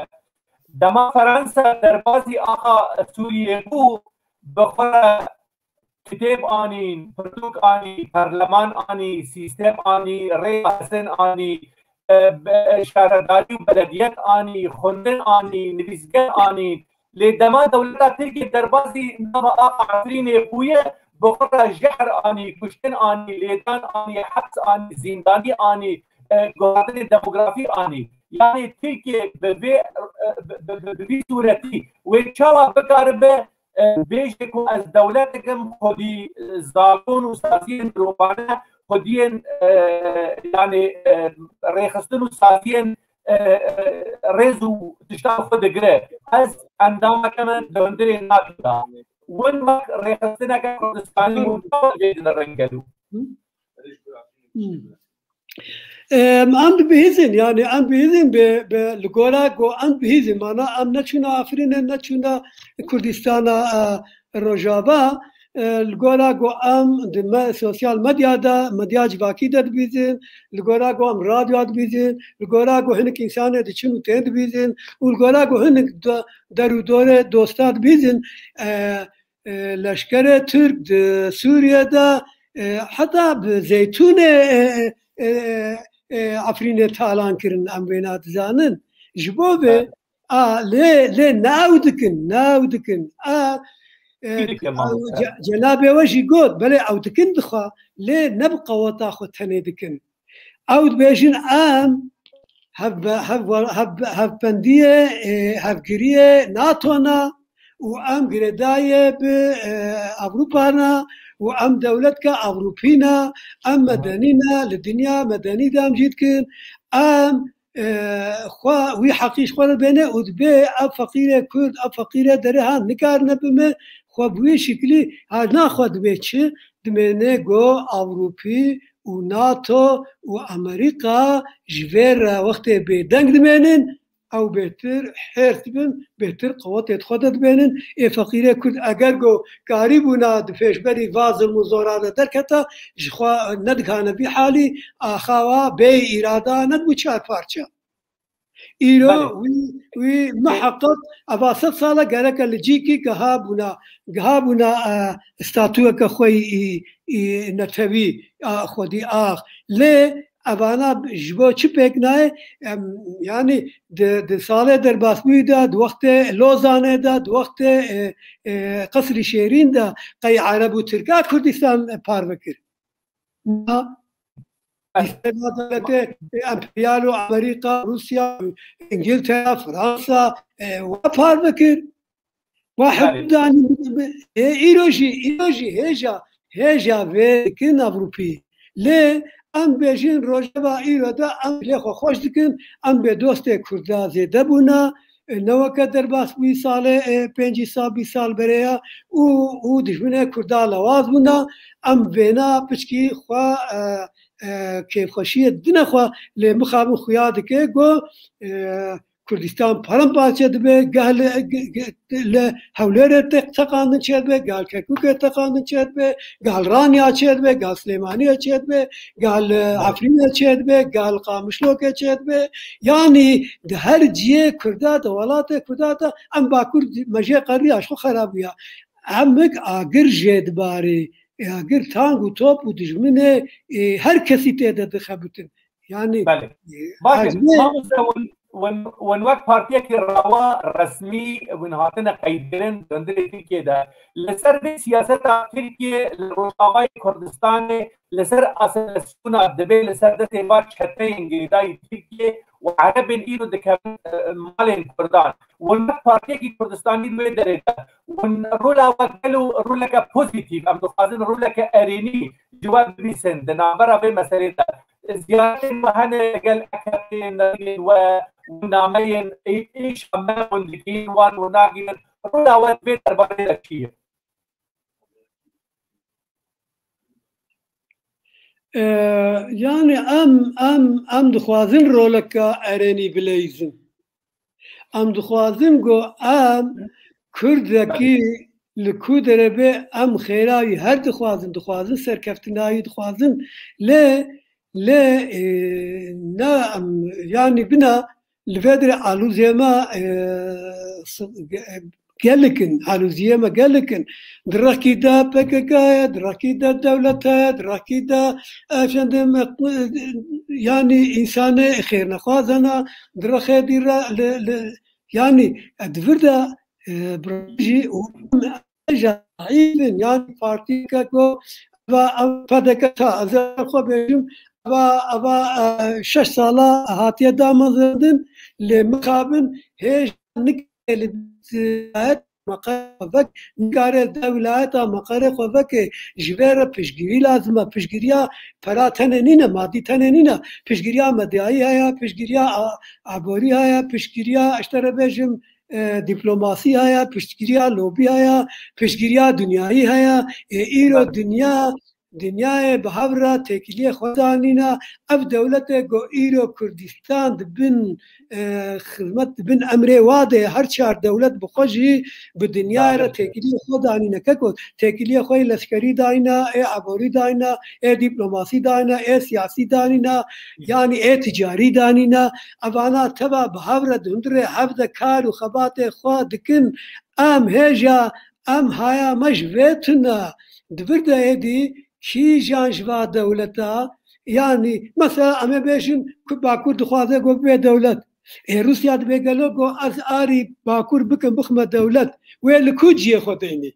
dema Fransa derbazî axa Sûriyê bû, bi xwe re kitêb anîn, pirtûk anî, perleman anî, sîstem anî, rêya hezin anî, e, be-, şaredarî û belediyet anî, xwendin anî, nivîsger anî. Lê dema dewleta Tirkiyê derbazî nava axa Efrînê bûye, bi xwe re jehr anî, kuştin anî, lêdan anî, heps anî, zîndanî anî, e, guhardinê demografî anî. Yanî Tirkiye bi vê, e, bi, bi, bi, bi vî sûretî wê çawa bikaribe, e, bêje ku ez dewletek im, xwedî, e, zalon û saziyên mirovane, xwediyên, e, yanî, e, rêxistin û saziyên, e, e, rêz û tişta xwe digire. Ez endameke me di hundirê nakim de. Win wek rêxistineke Kurdistanî û navê vê dine rengel û. Em, em dibihîzin, yanî em dibihîzin bi, bi, li gora ku em dibihîzin, mana em neçûna Efrînê, neçûna Kurdistana, e, Rojava, e, li gora ku em di me, sosyal medya de, medya civakî de dibihîzin, li gora ku em radyoya dibihîzin, li gora ku hinek însanê diçin û tên dibihîzin û li gora ku hinek do-, der û dorê dosta dibihîzin, e, e, leşkerê Tirk di Sûriye de, e, heta bi zeytûnê, e, e, e, e, Efrînê talan kirin, em wêna dizanin. Ji bo vê, a, lê, lê ne ew dikin, ne ew dikin. A, e, Kî dike, a, mamoste? Ce-, cenabê we jî got, belê ew dikin dixwe, lê ne bi qeweta xwe tenê dikin. Ew dibêjin, em hev-, hev-, hev-, hevpendiyê, e, hevgiriyê NATO ne û em girêdayê bi, e, Ewropa ne û em dewletka Ewropî ne, em medenî ne, li dinya medenî de em cî dikin. Em, e, xwe, wî heqî ji xwe re bêne û dibê ev feqîrê Kurd, ev feqîrê derê ha nikarine bime, xwe bi wî şiklî, ha, naxwe dibê çi? Dimêne ku Ewropî û NATO û Amerîka ji vê re wextê bêdeng dimênin, ew bêtir hêrs dibin, bêtir qewetê di xwe de dibênin. Ê feqîrê Kurd eger ku karîbûna di pêşberî va zilm û zora de derketa, ji xwe nedigihane vî halî, axa wa bê îrada nedibû çar parça. Îro Belê. wî, wî miheqeq eva sed sal e gereke li cîkî giha bûna, giha bûna, e, statûyeke xwe yî, yî netewî, a, xwedî ax. Lê evana ji bo çi pêk nayê? Em, yanî di, di salê derbasbûyî de, di wextê Lozanê de, di wextê, e, e, Qesrî Şêrîn de qey Ereb û Tirka Kurdistan parve kir? Na, dewletê emperyal û Amerîka, Rûsya, Îngiltere, Fransa, e, we parve kir. We Belê. hudûdanî, e, îro jî, îro jî hêja, hêja vê dikin Ewropî. Lê em bêjin rojeva îro de em lê xwe xweş dikin, em bê dostê Kurda zêde bûna, e, ne weke derbasbûyî salê, e, pêncî sal, bîst sal berê ya û, û dijminê Kurda lewaz bûna. Em vêna piçkî xwe, e, e, kêfxweşiyê didine xwe, lê mixabin xuya dike ku, e, Kurdistan paramparçe dibe, geh li, ge-, ge-, li Hewlêrê te-, teqandin çêdibe, geh li Kerkûkê teqandin çêdibe, geh li Ranya çêdibe, geh li Silêmaniyê çêdibe, geh li Efrînê çêdibe, geh li Qamişlokê çêdibe. Yanî di her cihê Kurda de, welatê Kurda de, em Bakur me jê qeriya, ji xwe xera bûya. Hemik agir jê dibarê, agir tang û top û dijminê, e, her kesî tê de dixebitin. Yanî, Belê. e, Baş e, ez ne- mamoste, win, win, win wek partiyekî rawa resmî win hatine qeydkirin di hundirê Tirkiyê de. Li ser vê siyaseta Tirkiyê li Rojavayê Kurdistanê li ser asimilasyona divê li ser destê va çeteyên girêdayî Tirkiyê û Erebên îro dikevin, e, malên Kurdan. Win wek partiyekî Kurdistanî li wê derê de, win rola we gelo roleke pozîtîf, em dixwazin roleke erênî ji we bibîsin di navbera vê meselê de. Ziyaretên we hene gel AKP'yên, nerînên we û nameyên ê-, êşa me hûn digihîn wan û nagihînin. Rola we di vê derbarê de çi ye? E, yani em, em, em dixwazin roleka erênî bileyzin. Em dixwazin ku em Kurdekî li ku derê be, em xêra wî her dixwazin, dixwazin serkeftina wî dixwazin. Lê, lê, e, na em, yani bina li vê derê alûzê me, e, s-, e, gelek in, alûziyê me gelek in. Di rexkî de P K K heye, di rexkî de dewlet heye, di rexkî de, efendim, e, yani însanê xêrnexwaz hene, di rexê dî re li, li, yani, e, di vir de, e, bi rojî û em ji zehîf in, yani partiyeke ku eva, ev P D K ta, ez ê xwe bêjim, eva, eva, e, şeş sala hatiye damezrandin, lê mixabin hêj nikare li vilayet meqerê xwe vek, nikare di vilayeta meqerê xwe vekê, ji vê re piştgirî lazim e. Piştgiriya pera tenê nîne, madî tenê nîne. Piştgiriya medyayî heye, piştgiriya a-, aborî heye, piştgiriya, ji te re bêjim, e, dîplomasî heye, piştgiriya lobî heye, piştgiriya dinyayî heye. E, îro dinya, dinyayê bi hev re têkiliyê xwe danîne. Ev dewletê ku îro Kurdistan di bin, e, xizmet di bin emrê wa de, her çar dewlet bi xwe jî bi dinyayê re têkiliyê xwe danîne. Keko têkiliyê xwe yê leşkerî danîne, ê aborî danîne, ê dîplomasî danîne, ê siyasî danîne, yanî ê ticarî danîne. Evana teva bi hev re di hundirê hev de kar û xebatê xwe dikin. Em hêja, em haya me ji vê tune. Di vir de êdî kîjan ji va dewleta, yanî mesela em ê bêjin ku Bakur dixwaze ku bibe dewlet. Ê Rûsya dibê gelo ku ez arî Bakur bikim bixime dewlet. Wê li ku ciyê xwe deynê?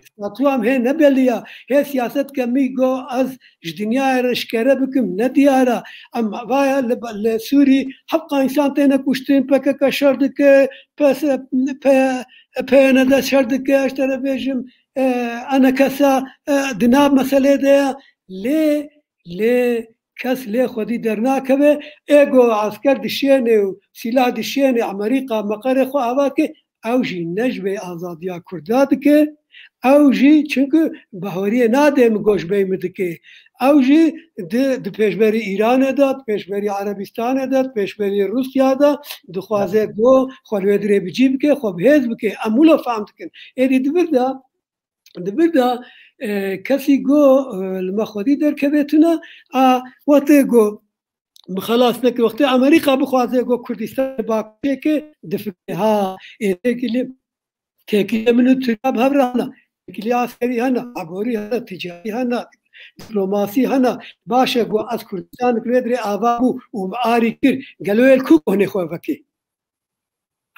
Statûya em hê ne belî ya. Hê siyaset ke mî go ez ji dinyayê re şikere bikim, ne diyar e. Em vaya li, li Sûrî hevqa însan têne kuştin, P K K şer dike, P S, P, P Y N D şer dike, ez te re bêjim, e, enekesa, e, di nav meselê de ye. Lê, lê kes lê xwedî dernakeve. Ê go esker dişêne û sîlah dişêne, Amerîka meqerê xwe ava dike, ew jî ne ji vê azadiya Kurda dike, ew jî çunku bahoriyê nadê min goşbey min dike. Ew jî di, di pêşberî Îranê de, di pêşberî Erebistanê de, di pêşberî Rûsya de dixwaze go xwe li wê dirê bi cî bike, xwe bi hêz bike. Em wilo fehm dikin. Êdî di vir de, di vir de, e, kesî go, e, li me xwedî derkeve tune, a, wextê go bi xelas neke, wextê Amerîka bixwaze go Kurdistan Bakurê ke, difikire ha, ê, têkilî, têkilî min û Tirkiya bi hev re hene. Têkilî askerî hene, aborî hene, ticarî hene, diplomasî hene. Baş e go ez Kurdistan li vê dirê ava bû û min arî kir. Gelo ê li ku kohnê xwe vekê?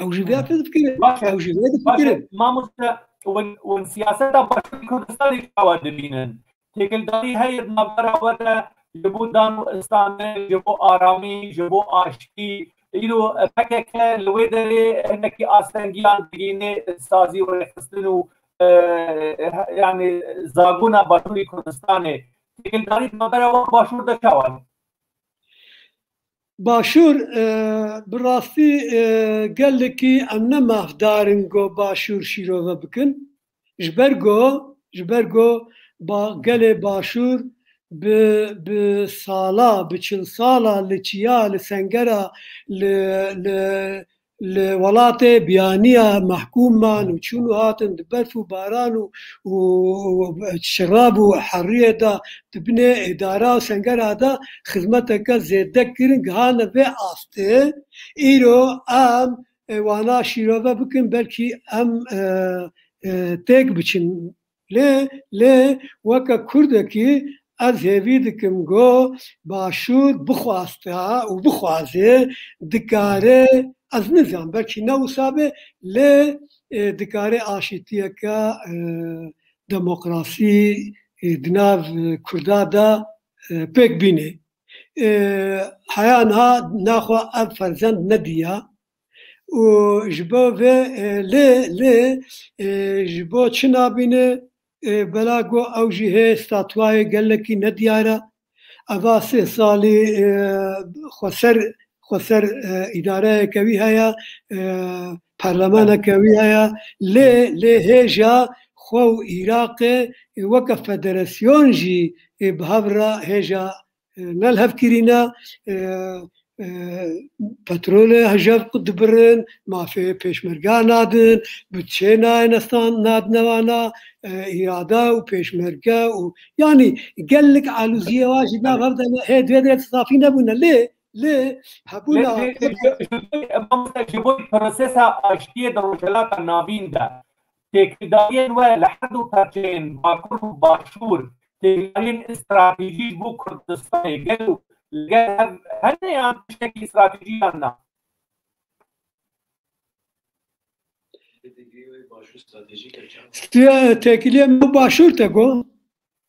Ew jî vê difikirin. Baş e, ew jî vê difikirin. Mamoste, hûn, hûn siyaseta Başûrê Kurdistanê çawa dibînin? Têkildarî heye di navbera we de ji bo dan û istanê, ji bo aramî, ji bo aştî. Îro P K K li wê derê hinekî astengiyan digihîne sazî û rêxistin û, e, e, yani zagona Başûrê Kurdistanê. Têkildarî di navbera we Başûr de çawa ye? Başûr, e, bi rastî, e, gelekî em ne mafdar in go Başûr şîrove bikin. Ji ber go, ji ber go ba-, gelê Başûr bi, bi sala, bi çil sala li çiya, li sengera, li, li, li welatê biyaniya mehkûm man û çûn û hatin di berf û baran û, û, û şirab û heriyê de di binê îdara û sengera de xizmeteke zêde kirin, gihane vê astê. Îro em, e, wana şîrove bikin, belkî em, e, e, têk biçin. Lê, lê weke Kurdekî ez hêvî dikim go Başûr bixwasta û bixwaze dikare, ez nizam, belkî ne wisa be, lê, e, dikare aşîtiyeke, e, demokrasî, e, di nav, e, Kurda de, e, pêk bîne. E, heya niha naxwe ev ferzend nediya û ji bo vê, e, lê, lê, e, ji bo çi nabîne, e, bela go ew jî hê statwayê gelekî nediyar e. eva sê salî, e, xweser, xweser, e, îdareyeke wî heye, e, perlemaneke wî heye, lê, lê hêja xwe û Iraqê, e, weke federasyon jî, e, bi hev re hêja, e, ne li hev kirîne, e, e, petrolê hejev dibirin, mafê pêşmerga nadin, budçê nayê nestan, nadine wana, e, îrade û pêşmerge û, yanî, gelek alûziyê wa jî nav hev de ne, hê divê de safî nebûne. Lê, lê Lê, hebûna lê, lê, ji, ji bo, mamoste, ji bo prosesa aştiyê di Rojhilata Navîn de têkildariyên we li her du perçeyên Bakur û Başûr, têkildariyên stratejî ji bo Kurdistanê, gelo li gel hev hene yan tiştekî stratejî yan na? Siya-, têkiliyê me û Başûr te got?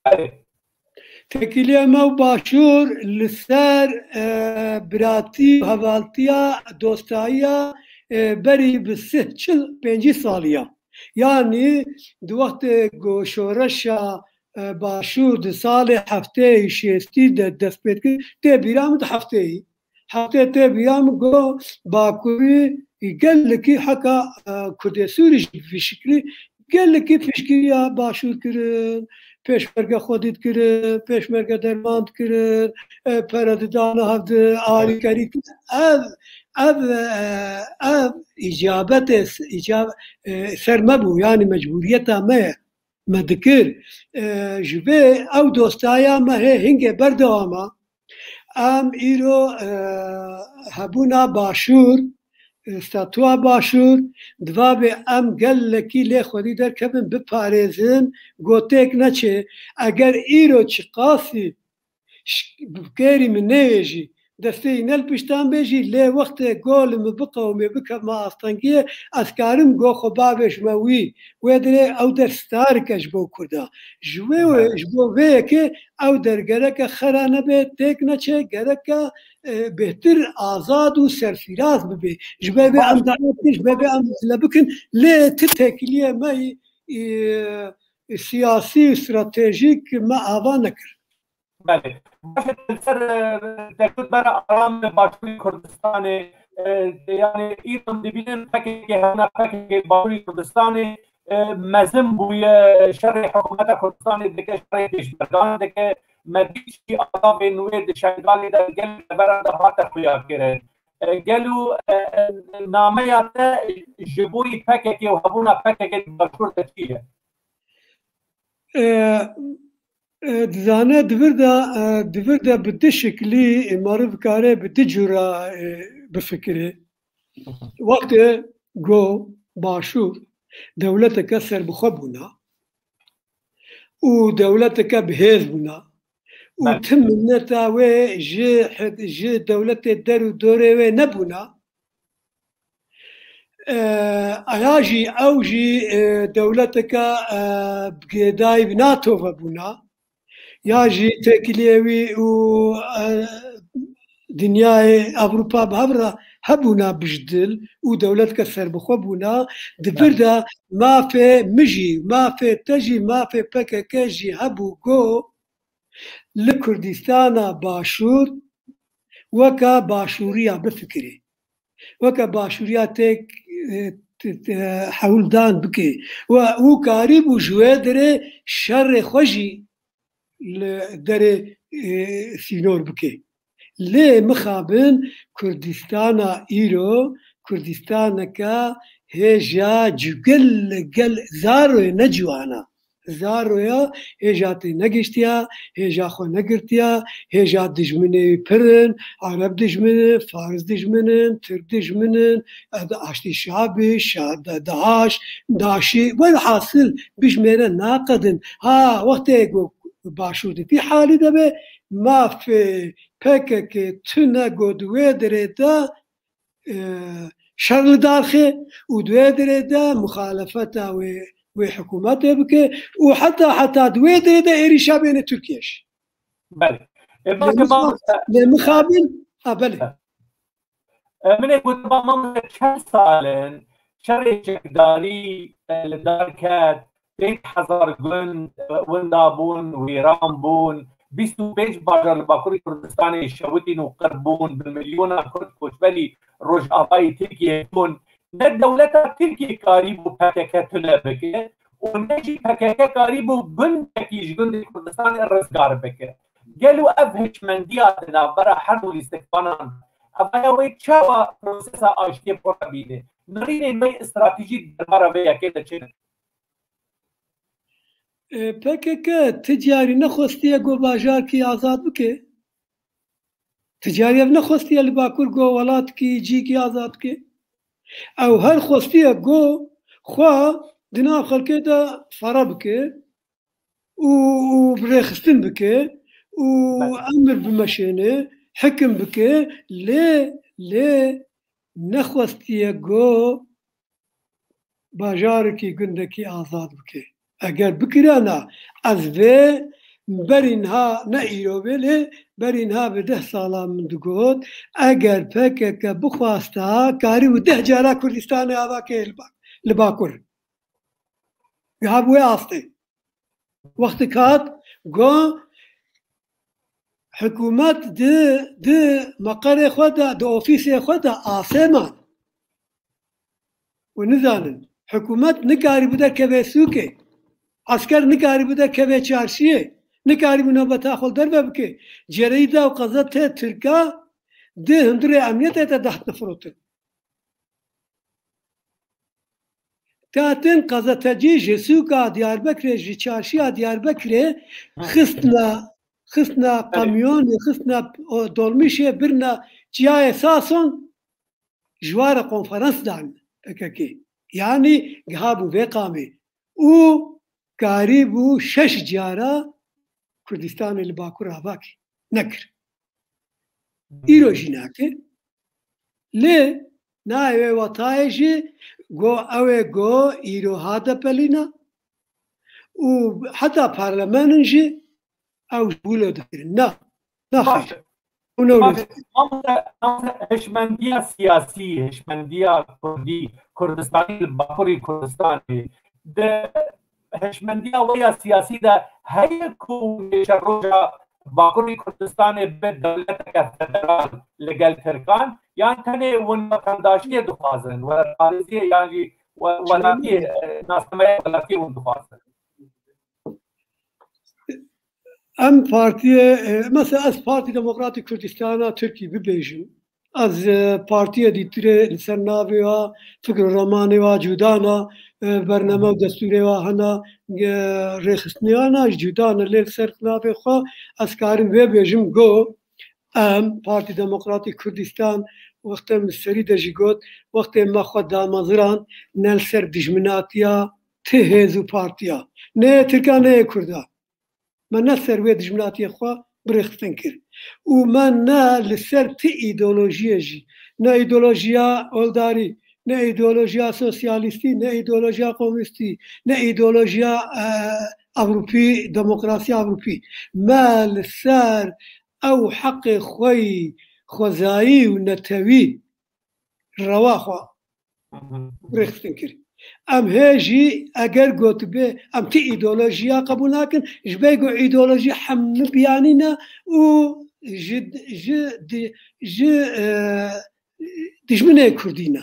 Belê. Têkiliyê me û Başûr li ser, e, biratî û hevaltiya, dostayiya, e, berî bi sih, çil, pêncî saliya. Yanî di wextê ku şoreşa, e, Başûr di salê hefteyî, şêstî de dest pê dikir, tê bîra min di hefteyî. Heftê tê bîra min got Bakurî gelekî heka, e, Kurdê Sûrî jî bi vî şiklî gelekî piştgiriya Başûr kirin, pêşmerge xwedî dikirin, pêşmerge derman dikirin, e, pere didane hev di alîkarî kirin. Ev, ev, e, ev îcabetê s-, îcab-, e, ser me bû, yanî mecbûriyeta me ye. Me dikir. E, ji vê ew dostaya me hê hingê berdewam e. Em îro, e, hebûna Başûr, e, statûa Başûr, divabê em gelekî lê xwedî derkevin, biparêzin, gotêk neçê. Eger îro çiqasî ş-, bi kêrî min neyê jî, destê wî ne li piştan bê jî, lê wextê go li min biqewimê, bikevme astengiyê, ez karim go xwe bavêjime wî. Wê dirê ew der starike ji bo Kurda. Ji wê, ji bo vê yekê ew der gereke xera nebe, têk neçe, gereke, e, bêhtir azad û serfîraz bibe. Ji ber vê em dawet dikin, ji ber vê em zile bikin, lê ti têkiliyê me yî, e, siyasî û stratejîk me ava nekir. Belê. Baş e, li ser, e, te got bere aram li Başûrê Kurdistanê, e, yanî îro dibînin P K K, hewna P K K Başûrê Kurdistanê, e, mezin bûye, şerê hikûmeta Kurdistanê dike, şerê pêşmergan dike, me dît jî agavên wê di Şengalê de gel deveran de hate xuyakirin. E, gelo, e, e, nameya te ji bo yî P K K û hebûna P K K di Başûr de çi ye? E, e, dizane di vir de, e, di vir de bi du şiklî, e, meriv kare bi du cûra, e, bifikire. Wextê go Başûr dewleteke serbixwe bûna û dewleteke bi hêz bûna û Belê. Tim minneta wê ji, ji dewletê der û dorê wê nebûna. E, aya jî, ew jî, e, dewleteke, e, bi gêdayî bi NATO ve bûna. Ya jî têkiliyê wî û, e, dinyayê Ewropa bi hev re hebûna bijdil û dewleteke serbixwe bûna. Di vir de mafê min jî, mafê te jî, mafê P K K jî hebû ku li Kurdistana Başûr weke başûriya bifikirê. Weke başûriya têk, e, t-, t-, hewldan bike. We û karîbû ji wê derê şerê xwe jî li derê, e, sînor bike. Lê mixabin Kurdistana îro, Kurdistaneke hêja cugel gel zaroyê ne ciwana. Zaroya hêja tê negiştiya, hêja xwe negirtiya, hêja dijminê wî pir in, Ereb dijmin in, Faris dijmin in, Tirk dijmin in, e, Aştî Şabî, Şa-, De-, DAIŞ, DAIŞî, welhasil bijmêre naqedin. Ha, wextê ku Başûr di vî halî de be, mafê P K K tune ku di wê derê de, e, şer li dar xê û di wê derê de muxalefeta wê, wê hikûmetê bike û heta, heta di wê derê de êrîşa bêne Tirkiye jî. Belê. E, Lê bak, mixabin, mamoste, lê mixabin, ha, belê. E, min ê got, ba mamoste, çend sal in şerê çekdarî, e, li dar ket, pênc hezar gund, e, winda bûn, wîran bûn, bîst û pênc bajar li Bakurê Kurdistanê şewitîn û qir bûn, bi milyonan Kurd koçberî Rojavayê Tirkiyê bûn. Ne dewleta Tirkiyê karîbû P K K tune bike û ne jî P K K karîbû gundekî ji gundê Kurdistanê rizgar bike. Gelo ev hişmendiya di navbera her du lîstikvanan, evaya wê çawa prosesa aştiyê bi xwe re bîne? Nirînên wê stratejîk di derbarê vê yekê de çi ne? E, P K K ti carî nexwestiye ku bajarkî azad bike. Ti carî ev nexwestiye li Bakur ku welatkî, cîkî azad bike. Ew her xwestiye ku xwe di nav xelkê de fere bike û, û birêxistin bike û Belê. emir bimeşêne, hikim bike, lê, lê nexwestiye ku bajarekî, gundekî azad bike. Eger bikirana, ez vê berî niha, ne îro bê, lê berî niha bi deh sala min digot, eger P K K bixwasta, karîbû deh cara Kurdistanê ava ke li Ba-, li Bakur. Giha bi wê astê. Wextek hat, got, hikûmet di, di meqerê xwe de, di ofîsê xwe de asê man. Û nizanin, hikûmet nikarîbû derkeve sûkê, esker nikarîbû derkeve çarşiyê, nikarîbû nobeta xwe li derve bike. Cereyda û qezete tirka di hundirê emniyetê de dihatine firotin. Hatin qezetecî ji sûka Diyarbekirê, ji çarşiya Diyarbekirê xistine, xistine Belê. kamyonê, xistine, o, dolmîşê, birine çiyayê Sason, ji wa re konferans dan P K K. Yanî giha bû vê qamê û karîbû şeş cara Kurdistanê li Bakur ava kir. Nekir. Îro jî nake. Lê nayê wê watayê jî go ew ê go îro HDP'lî ne û heta parlamenin jî ew ji wilo dikirin. Na, naxêr. Baş e. Hûn ew Baş e. Mamoste, mamoste, hişmendiya siyasî, hişmendiya kurdî, Kurdistanî li Bakurî Kurdistanê, di hişmendiya wê ya siyasî de heye ku nêşeroja Bakurî Kurdistanê bi dewleteke federal li gel Tirkan, yan tenê hûn wetandaşiyê dixwazin, welatparêziyê yan jî we-, welatiyê, e, nasnameya welatiyê hûn dixwazin? Em partiyê, e, mesela ez Partî Demokratîk Kurdistana Tirkî bibêjim, ez, e, partiyê dîtirê li ser navê wa, fikr û ramanê wa cuda ne, e, bername û destûrê wa hene, e, rêxistinê wa ne, cuda ne, lê li ser navê xwe ez karim vê bêjim, go, em, Partî Demokratîk Kurdistan, wextê min serî de jî got, wextê me xwe damezirand, ne li ser dijminatiya ti hêz û partiya, ne yê Tirkan, ne yê Kurda. Me ne ser wê dijminatiyê xwe birêxistin kir. Û me ne li ser ti îdeolojiyê jî, ne îdeolojiya oldarî, ne îdeolojiya sosyalîstî, ne îdeolojiya komûnîstî, ne îdeolojiya, e, Ewropî, demokrasiya Ewropî. Me li ser ew heqê xwe yî xwezayî û netewî rewa xwe rêxistin kir. Em hê jî eger gotibê em ti îdeolojiya qebûl nakin, ji ber ku îdeolojî hemû biyanî ne û ji, ji, di-, ji, e, dijminê kurdî ne.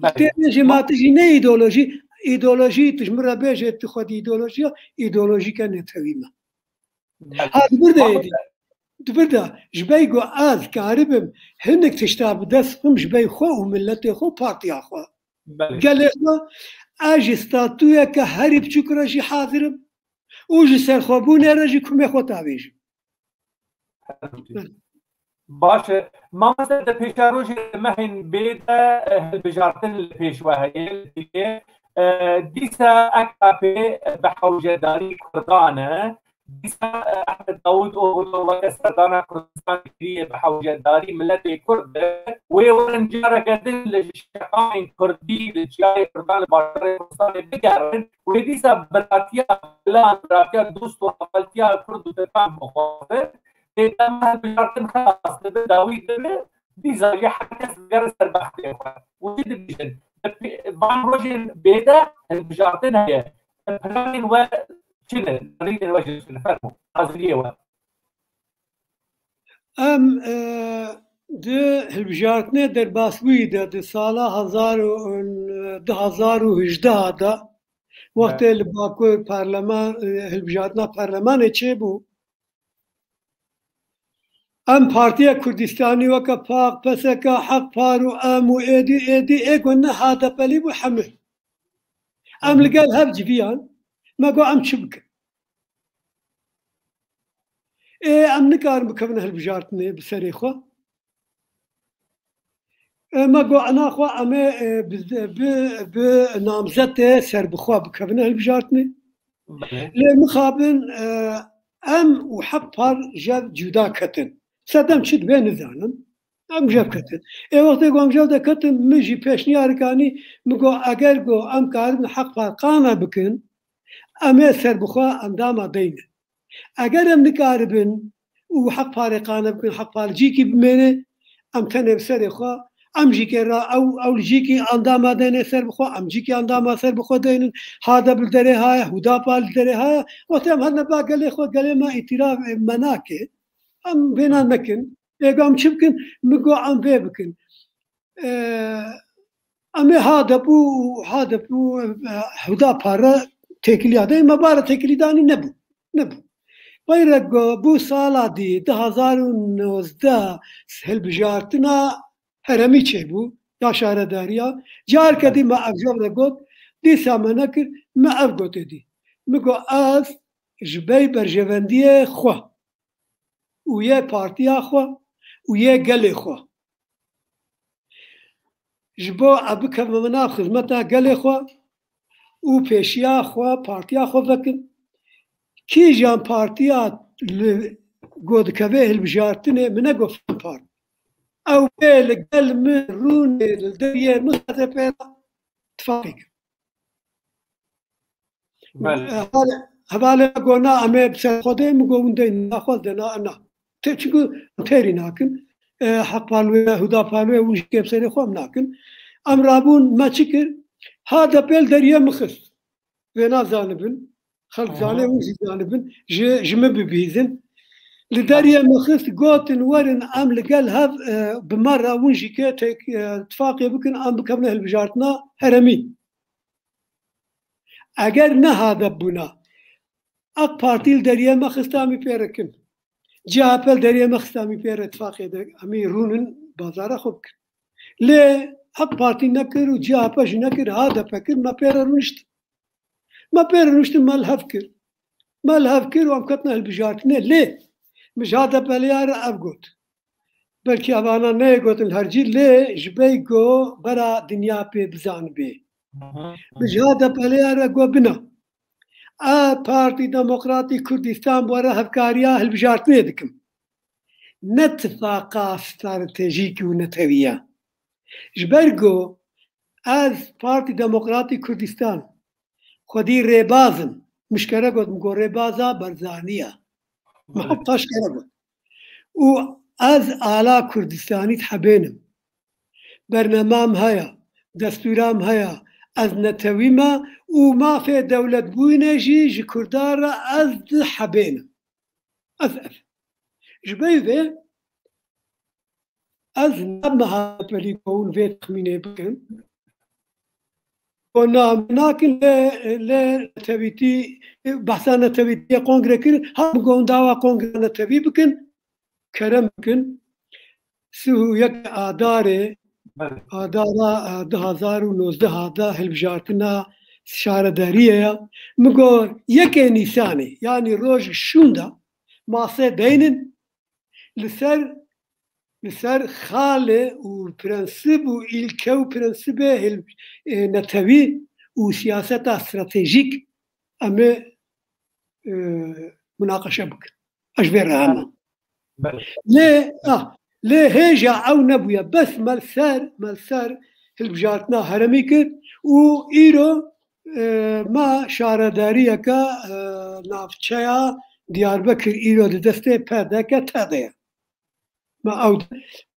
Belê. Tê bêjê ma tu jî ne îdeolojî, îdeolojî tu ji min re bêjê tu xwedî îdeolojiya, îdeolojîke netewî me. Belê. Ha, di vir de êdî. Di vir de, ji ber ku ez karibim hinek tişta bi dest bixim ji ber xwe û miletê xwe û partiya xwe. Belê. Gelê xwe, ez ji statuyeke herî biçûk re jî hazir im û ji serxwebûnê re jî kumê xwe tavêjim. Baş e. Mamoste, di pêşerojê mehên bê de, e, hilbijartin li pêş we heye, li Tirkiyê. E, dîsa A K P bi hewcedarî Kurdan e. Dîsa, e, Ehmed Dawûd Oglu weke serdana Kurdistanê kiriye bi hewcedarî miletê Kurd e. Wê werin careke din li şeqamên Kurdî, li çiyayê Kurdan, li bajarê Kurdistanê bigerin. Wê dîsa biratiya gilan, biratiya dost û hevaltiya Kurd û Tirkan bixwazin. Lê dema hilbijartin xilas dibe, dawî dibe, dîsa jî her kes digere ser bextê xwe. Û çi dibêjin? Di pê-, van rojên bê de hilbijartin heye. Planên we çi ne? Rînên we jî çi ne? Fermo. Haziriyê we. Em, e, di hilbijartinê derbasbûyî de, di sala hezar û, du hezar û hejdeh de, wextê li Bakur parleman, e, hilbijartina parlemanê çêbû, em partiya Kurdistanî weke PAK, PSK, Hak Par û em û êdî, êdî, ê ku ne HDP'lî bû hemû. Em li gel hev civiyan, me got em çi bikin? Ê, em nikarin bikevin hilbijartinê bi serê xwe. Ê, me got, ena xwe em ê, ê, bi, bi, bi namzetê serbixwe bikevin hilbijartinê. Belê. Lê mixabin, e, em û Hak Par ji hev cuda ketin. Sedem çi dibe nizanim. Em ji hev ketin. Ê, wextê ku em ji hev de ketin, min jî pêşniyarek anî, min got, eger ku em karin Hak Par qane bikin, em ê serbixwe endama deynin. Eger em nikaribin û Hak Parê qane bikin, Hak Par li cîkî bimêne, em tenê bi serê xwe, em jî kê ra ew, ew li cîkî endama deyne serbixwe, em cîkî endama serbixwe deynin, HADEP li derê haye, HUDAPA li derê haye, wextê em hatine ba gelê xwe, gelê me îtîraf, e, me nake. Em vêna nekin. Ê, em çi bikin? Min got em vê bikin. E, em ê HADEP û, HADEP û, e, HUDAPA re têkiliya de, me bare têkilî danî nebû. Nebû. Peyre ku bû sala dî, du hezar û nozdeh hilbijartina heremî çêbû, ya şaredariya. Carke dî me ev jev re got, dîsa me nekir, me ev got êdî. Min got ez ji ber berjewendiyê xwe û yê partiya xwe û yê gelê xwe, ji bo ev bikevime nav xizmeta gelê xwe û pêşiya xwe, partiya xwe vekim. Kîjan partiya li go dikeve hilbijartinê, min negot fan part. Ew bê li gel min rûnê li deriyê min xeze pê re tifaqê kir. Belê. Hevalê, hevalê me got, na, em ê bi ser xwe deyê, min got, hûn deyê, naxwaz de, na, na. Te, çiku em têrî nakin. E, Hak Parlûye, Huda Parlûye, hûn jî kê bi serê xwe em nakin. Em rabûn, me çi kir? Ha de pêl deriyê min xist. Wê nazanibin. Xelk Aha. zanê, hûn jî zanibin. Ji, ji min bibihîzin. Li deriyê min xist, gotin, werin, em li gel hev, e, bi me re, hûn jî kê tek, e, tifaqê bikin, em bikevine hilbijartina heremî. Eger ne HADEP bûna, AK Partî li deriyê me xista, em ê pê re kin. CHP li deriyê me xista, em ê pê re tifaqê de, em ê rûnin bazara xwe bikin. Lê AK Partî nekir û CHP jî nekir, HADEP kir, me pê re rûniştin. Me pê re rûniştin, me li hev kir. Me li hev kir û em ketina hilbijartinê. Lê min ji HADEP'liya re ev got. Belkî evana neyê gotin her cî, lê ji ber ku bera dinya pê bizanibê. Aha. Min ji HADEP'liya re got, bina. Ez Partî Demokratî Kurdistan bi we re hevkariya hilbijartinê dikim. Ne tifaqa stratejîk û netewî ye. Ji ber ku ez Partî Demokratî Kurdistan xwedî rêbaz im. Min ji kere got, min got, rêbaza Barzanî ye. Min heta ji kere got. Û ez ala Kurdistanî dihebênim. Bernamam heye, destûram heye, ez netewî me û mafê dewletbûyînê jî ji Kurdan re ez dihebênim. Ez, ez. Ji ber vê ez ne miha berî ku hûn vê texmînê bikin. Ku na, nakin lê, lê netewîtî, behsa netewîtiyê kongre kirin, ha min got hûn dawa kongre netewî bikin, kerem bikin. Sih û yek Adarê, Adara, e, du hazar û nozdeh de hilbijartina şaredariyê ye. Min got yekê Nîsanê, yanî roj şûnda, masê deynin, li ser, li ser xalê û prensîb û îlke û prensîbê hil-, e, netewî û siyaseta stratejîk em ê, e, munaqeşe bikin. Ez vê re hema. Belê. Lê, ah, lê hêja ew nebûye. Bes me li ser, me li ser hilbijartina herêmî kir û îro, e, me şaredariyeke, e, navçeya Diyarbekir îro di destê P D K T de ye. Me ew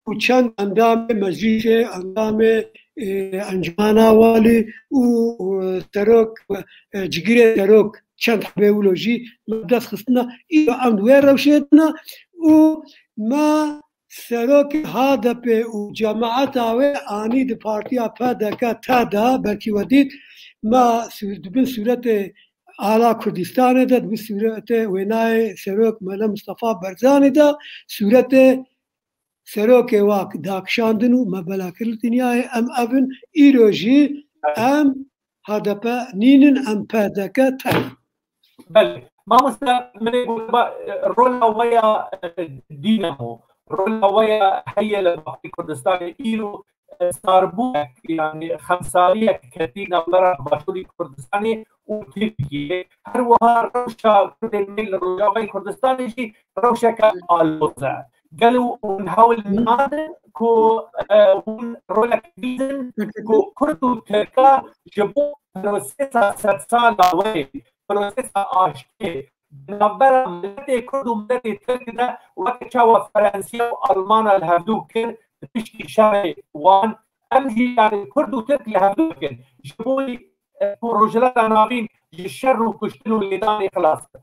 û çend endamê meclîsê, endamê, e, encumana walî û, e, serok, e, cigirê serok çend hebê wilo jî me dest xistina. Îro em di wê rewşê de ne û me serokê H D P û cemaeta wê anî di partiya P D K te de, belkî we dît, me sû-, di bin sûretê Ala Kurdistanê de, di bin sûretê wênayê serok Mele Mustafa Barzanî de, sûretê serokê wak dakişandin û me bela kir li dinyayê. Em ev in, îro jî em H D P nînin, em P D K te ne. Belê. Mamoste, min ê got, ba, rola we ya, e, dînamo, rola we ya heye li Bakurê Kurdistanê îro, e, sarbûnek, yani xemsaliyek ketî navbera Başûrê Kurdistanê û Tirkiyê. Her wiha rewşa Kurdên me li Rojavayê Kurdistanê jî rewşeke aloz e. Gelo hûn hewl nadin ku, e, hûn rolek bînin ku Kurd û Tirka ji bo prosesa sedsala wê, prosesa aştiyê di navbera miletê Kurd û miletê Tirk de, weke çawa Ferensiya û Almana li hevdû kir di piştî şerê wan, em jî, yani, Kurd û Tirk li hevdû bikin. Ji bo, e, ku Rojhilata Navîn ji şer û kuştin û lêdanê xilas be.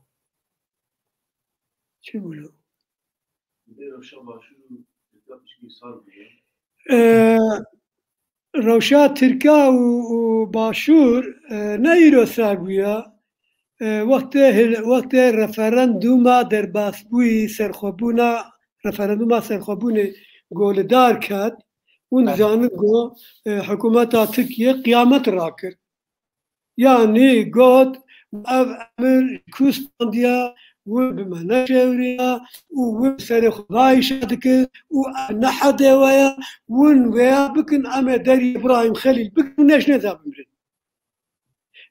Çi bû lo? Ee, rewşa Tirka û, û Başûr, e, ne îro sar bûye. E, wextê hil-, wextê referandûma derbasbûyî, serxwebûna, referandûma serxwebûnê go li dar ket, hûn Belê. dizanin go, e, hikûmeta Tirkiye qiyamet rakir. Yanî got, ev emir ji ku standiye, win bi me neşewriye û win serê xwe vayîşa dike û ev ne hedê we ye, win wêya bikin, em ê deriyê Birahîm Xelîl bikin û neşnê de bimirin.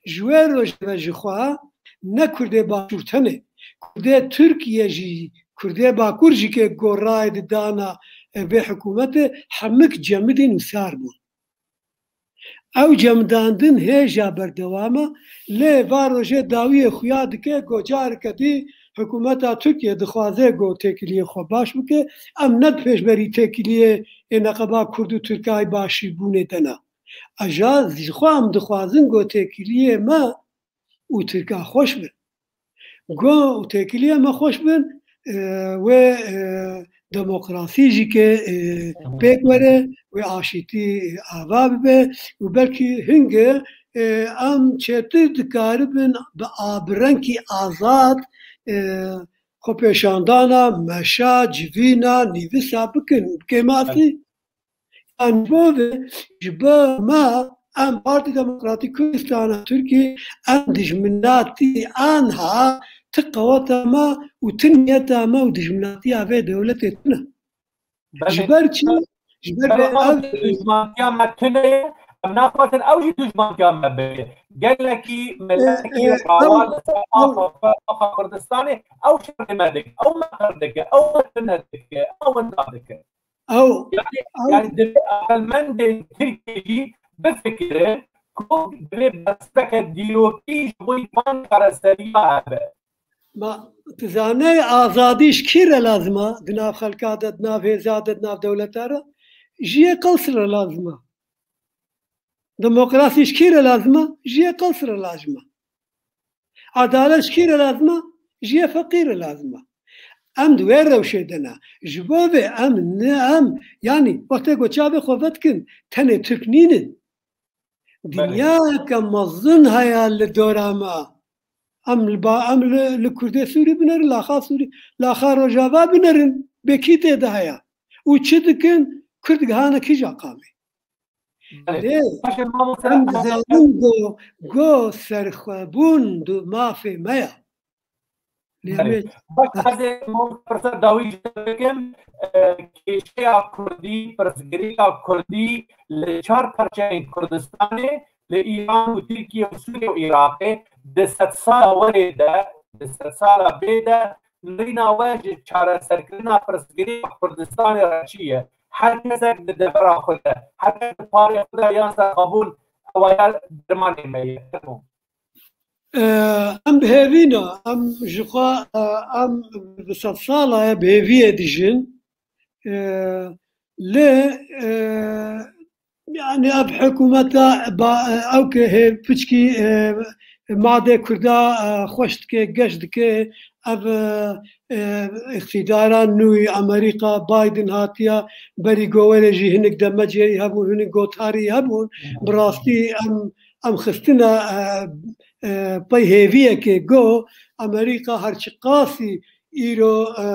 Ji wê rojê ve ji xwe ne Kurdê Başûr tenê, Kurdê Tirkiye jî, Kurdê Bakur jî ke gorayê di dana, e, vê hikûmetê hemik cemidîn û sar bûn. Ew cemidandin hêja berdewam e, lê va rojê dawiyê xuya dike ku careke dî hikûmeta Tirkiye dixwaze ku têkiliyê xwe baş bike. Em ne di pêşberî têkiliyê ê neqeba Kurd û Tirkayî başîbûnê de ne. Eja ji xwe em dixwazin ku têkiliyê me û Tirka xweş bin. Go û têkiliyê me xweş bin, e, wê, e, demokrasî jî ke, e, pêk were, wê aşîtî ava bibe û belkî hinge, e, em çêtir dikaribin bi a-, bi rengkî azad, e, xwepêşandana, meşa, civîna, nivîsa bikin, bi kêmasî. An bo ve ji bo me, em Partî Demokratîk Kurdistana Tirkî, em dijminatî anha ti qeweta me û ti niyeta me û dijminatiya vê dewletê tune. Belê. Ji ber çi? Ji ber Belê, vê ev dijmantiya me tune ye, em naxwazin ew jî dijmantiya me bike. Gelekî, e, milekî, e, rawa ew, li ser ew axa, axa Kurdistanê, ew şerê me dike, ew me qir dike, ew me tune dike, ew winda dike. Ew, Yani, ew yani divê aqilmendên Tirkiyê jî bifikirin ku divê bersiveke dîrokî ji bo van çareseriya hebe. Ma, tu zanî azadî ji kî re lazim e di nav xelka de, di nav hêza de, di nav dewleta re? Ji yê qels re lazim e. Demokrasî ji kî re lazim e? Ji yê qels re lazim e. Edalet ji kî re lazim e? Ji yê feqîr re lazim e. Em di wê rewşê de ne. Ji bo vê em ne em, yanî wextê ku çavê xwe vedikin, tenê Tirk nînin. Belê. Dinyayeke mezin heye li dora me. Em li ba-, em li, li Kurdê Sûrî binerin, laxa Sûrî, laxa Rojava binerin, bê kî tê de heye? Û çi dikin? Kurd gihane kîja qamê? Belê. Lê Baş e, mamoste, em dizanin go, go serxwebûn du mafê me ye. Lê Belê. me Baş, ez ê mamoste pirsa dawî ji te bikim. E, kêşeya Kurdî, pirsgiriya Kurdî li çar perçeyên Kurdistanê, li Îran û Tirkiye û Sûriye û Iraqê, di sedsala werê de, di sedsala bê de, nirîna we ji çareserkirina pirsgiriya Kurdistanê re çi ye? Her kesek di devera xwe de, her kes di parê xwe de yan serxwebûn, ew ya dermanê me ye. Fermo. E, em bi hêvî ne, em ji xwe, e, em bi sedsala ye bi hêviyê dijin. E, lê, e, yani ev hikûmeta ba-, ew ke hê piçkî, e, madê Kurda, e, xweş dike, geş dike, ev, e, e, îqtîdara nû yî Amerîka, Biden hatiya, berî go were jî hinik demecê hebûn, hinik gotarî hebûn. Bi rastî em, em xistine, e, e, pey hêviyekê go Amerîka her çiqasî îro, e,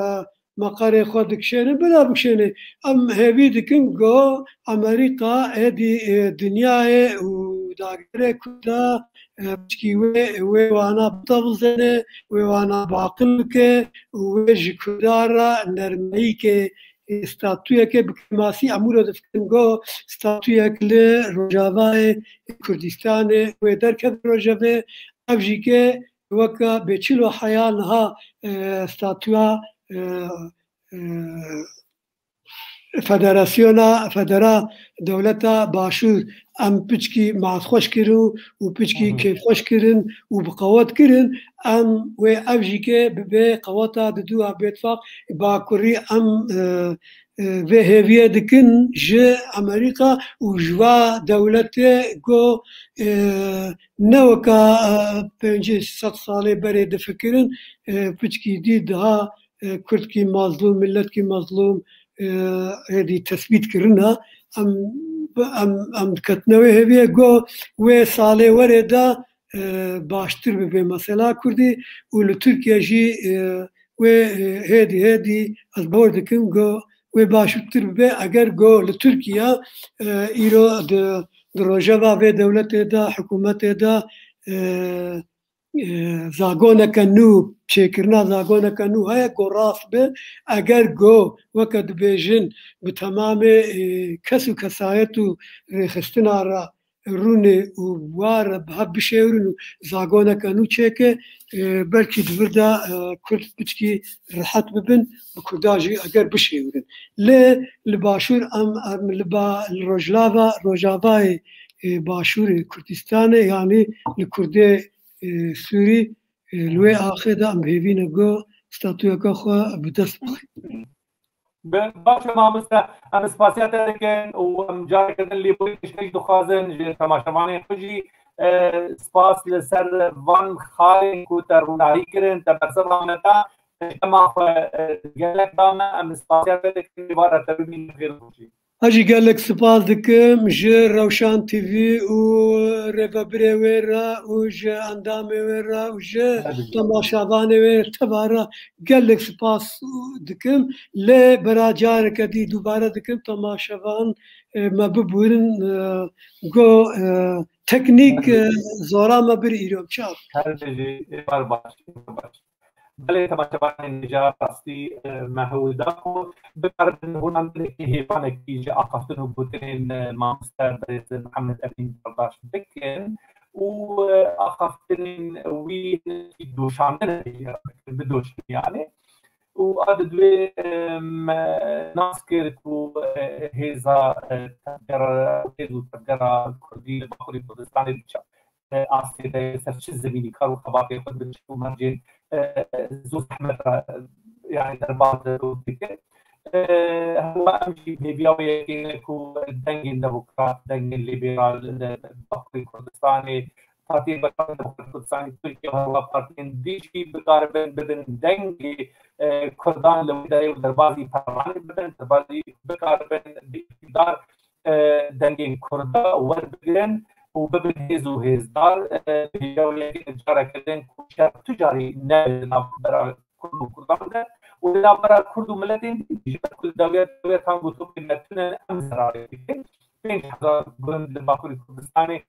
meqerê xwe dikişêne, bila bikişêne. Em hêvî dikin go Amerîka êdî, e, dinyayê û dagirê Kurda, e, piçkî wê, wê wana bitevizêne, wê wana biaqil bike û wê ji Kurda re nermeyîkê, e, statuyeke bi kêmasî em wilo difikirin go statuyek li Rojavayê Kurdistanê wê derkeve rojevê, ev jî ke weke bêçîl û heya niha, e, statuya, e, e, federasyona, federa dewleta Başûr em piçkî matxweş kirin û piçkî Hı hı. kêfxweş kirin û bi qewet kirin, em wê ev jî ke bibe qeweta didu a bêtifaq Bakurî em, e, e, vê hêviye dikin ji Amerîka û ji va dewletê go, e, ne weka, e, pêncî sed salê berê difikirin, e, piçkî dî daha, e, Kurdkî mazlûm, miletkî mazlûm, e, êdî tesbît kirina. Em, em, em diketine wê hêviye go wê salê were de, e, baştir bibe mesela Kurdî û li Tirkiye jî, e, wê, e, hêdî hêdî ez bawer dikim go wê baştir bibe eger go li Tirkiye, e, îro di, di rojeva vê dewletê de, hikûmetê de, e, e, zagoneke nû, çêkirina zagoneke nû heye ku rast be, eger go weke dibêjin bi temamê, e, kes û kesayet û rêxistina re rûnê û ware bi hev bişêwirin û zagoneke nû çêke, e, belkî di vir de, e, Kurd piçkî rihet bibin, bi Kurda jî eger bişêwirin. Lê li Başûr em, em li ba, li Rojlava, Rojavayê, e, Başûrê Kurdistanê, yanî li Kurdê, e, Sûrî, e, li wê axê de em hêvî ne go statuyeke xwe bi dest bixin. Bi, baş e mamoste, em spasiya te dikin û em careke din lêborîn tiştek dixwazin ji temaşevanên xwe jî, e, spas li ser van xalên ku te rûnayî kirin, te bersiva me da, dema xwe, e, gelek da me, em spasiya te dikin, êvara te bibînin xêr û xweşî. Ez jî gelek spas dikim ji Rewşan T V û rêvebirê wê re û ji endamê wê re û ji Tabii. temaşevanê wê re teva re gelek spas dikim. Lê bera careke dî dubare dikim, temaşevan, e, me bibûrin, e, go, e, teknîk, Tabii. e, zora me bir îro çav. Her bijî, êvar baş, êvar baş. Belê, temaşevanên hêja, rastî, e, me hewl da ku bikaribin hûna gelekî hêvanekî ji axaftin û gotinên, e, mamoste berêz Mihemed Emîn Berdaş bikin û, e, axaftinên wî hinekî doşandin hêja bikin, bidoşin yani. Û a di duê, e, me nas kir ku, e, hêza, e, tevgera, hêz û tevgera Kurdî li Bakurê Kurdistanê diçe e, astê de ser çi zemînî kar û xebatê xwe bi çi û mercên, e, zû zehmet re, e, yani derbas dike. E, hema em jî hêviya wê yekê ne ku dengên demokrat, dengên lîberal li Bakurê Kurdistanê, Partiyên Demokratîk Kurdistanê Tirkiye û hema partiyên dî jî bikaribin bibin dengê, e, Kurdan li wê derê û derbazî perlemanê bibin, derbazî bikaribin bi îqtîdar e, dengên Kurda werbigirin û bibin hêz û hêzdar, e, bi hêviya wê yekê careke din ku şer tu carî nebe di navbera Kurd û Kurdan de û di navbera Kurd û miletên din jî, ji ber ku li dawiya dewletan ku topê me tune ne, em zerarê dikin. Pênc hezar gund li Bakurê Kurdistanê,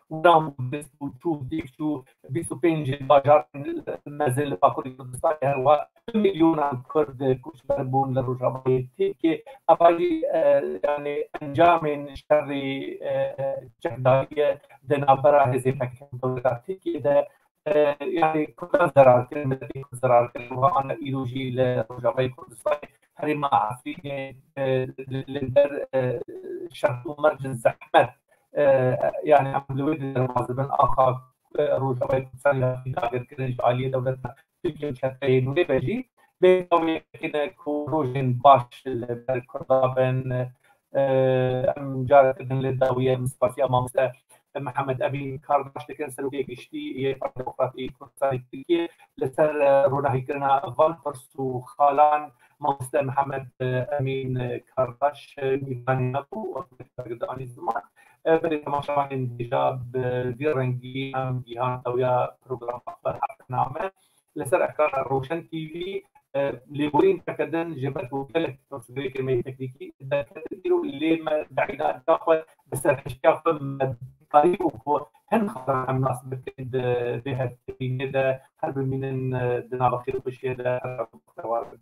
Wira bîst û çû, bîst û çû, bîst û pênc bajarên mezin li Bakurê Kurdistanê, her wiha du milyonan Kurd koçber bûn li Rojavayê Tirkiyê. Eva jî, e, yani encamên şerê, e, çekdariyê di navbera hêzên P K K û dewleta Tirkiyê de, e, yani Kurdan zerar kirin, miletê Kurd zerar kirin. Wiha ne îro jî li Rojavayê Kurdistanê, herêma Efrînê, e, li, li ber, e, şert û mercên zehmet e, yani em li wê de derbas dibin, axa, e, Rojavayê Kurdistanê hatî dagirkirin ji aliyê dewleta Tirkiye û çeteyên wê ve jî, bê dawiyekê ne ku rojên baş li ber Kurda bin, e, em careke din li dawiye, em spasiya mamoste Mihemed Emîn Kardaş dikin, Serokê Giştî yê Partiya Demokratî Kurdistanê Tirkiyê, li ser, e, ronahîkirina van pirs û xalan mamoste Mihemed, e, Emîn Kardaş, e, mîvanê me bû, wek anî ziman. E, belê temaşevanên dîja bi vî rengî em gihan ew ya programa xwe hevname. Li ser ekrana Roşen T V, e, lêborîn teke din ji ber ku gelek pirsgirêkên me yê teknîkî derketin îro, lê me dayîna da xwe bi serhiştiya xwe me karî û ku hin xalan em nas bikin di vê hevdîtinê de her bimînin, e, di nava xêr û xweşiyê de her bextewar bin.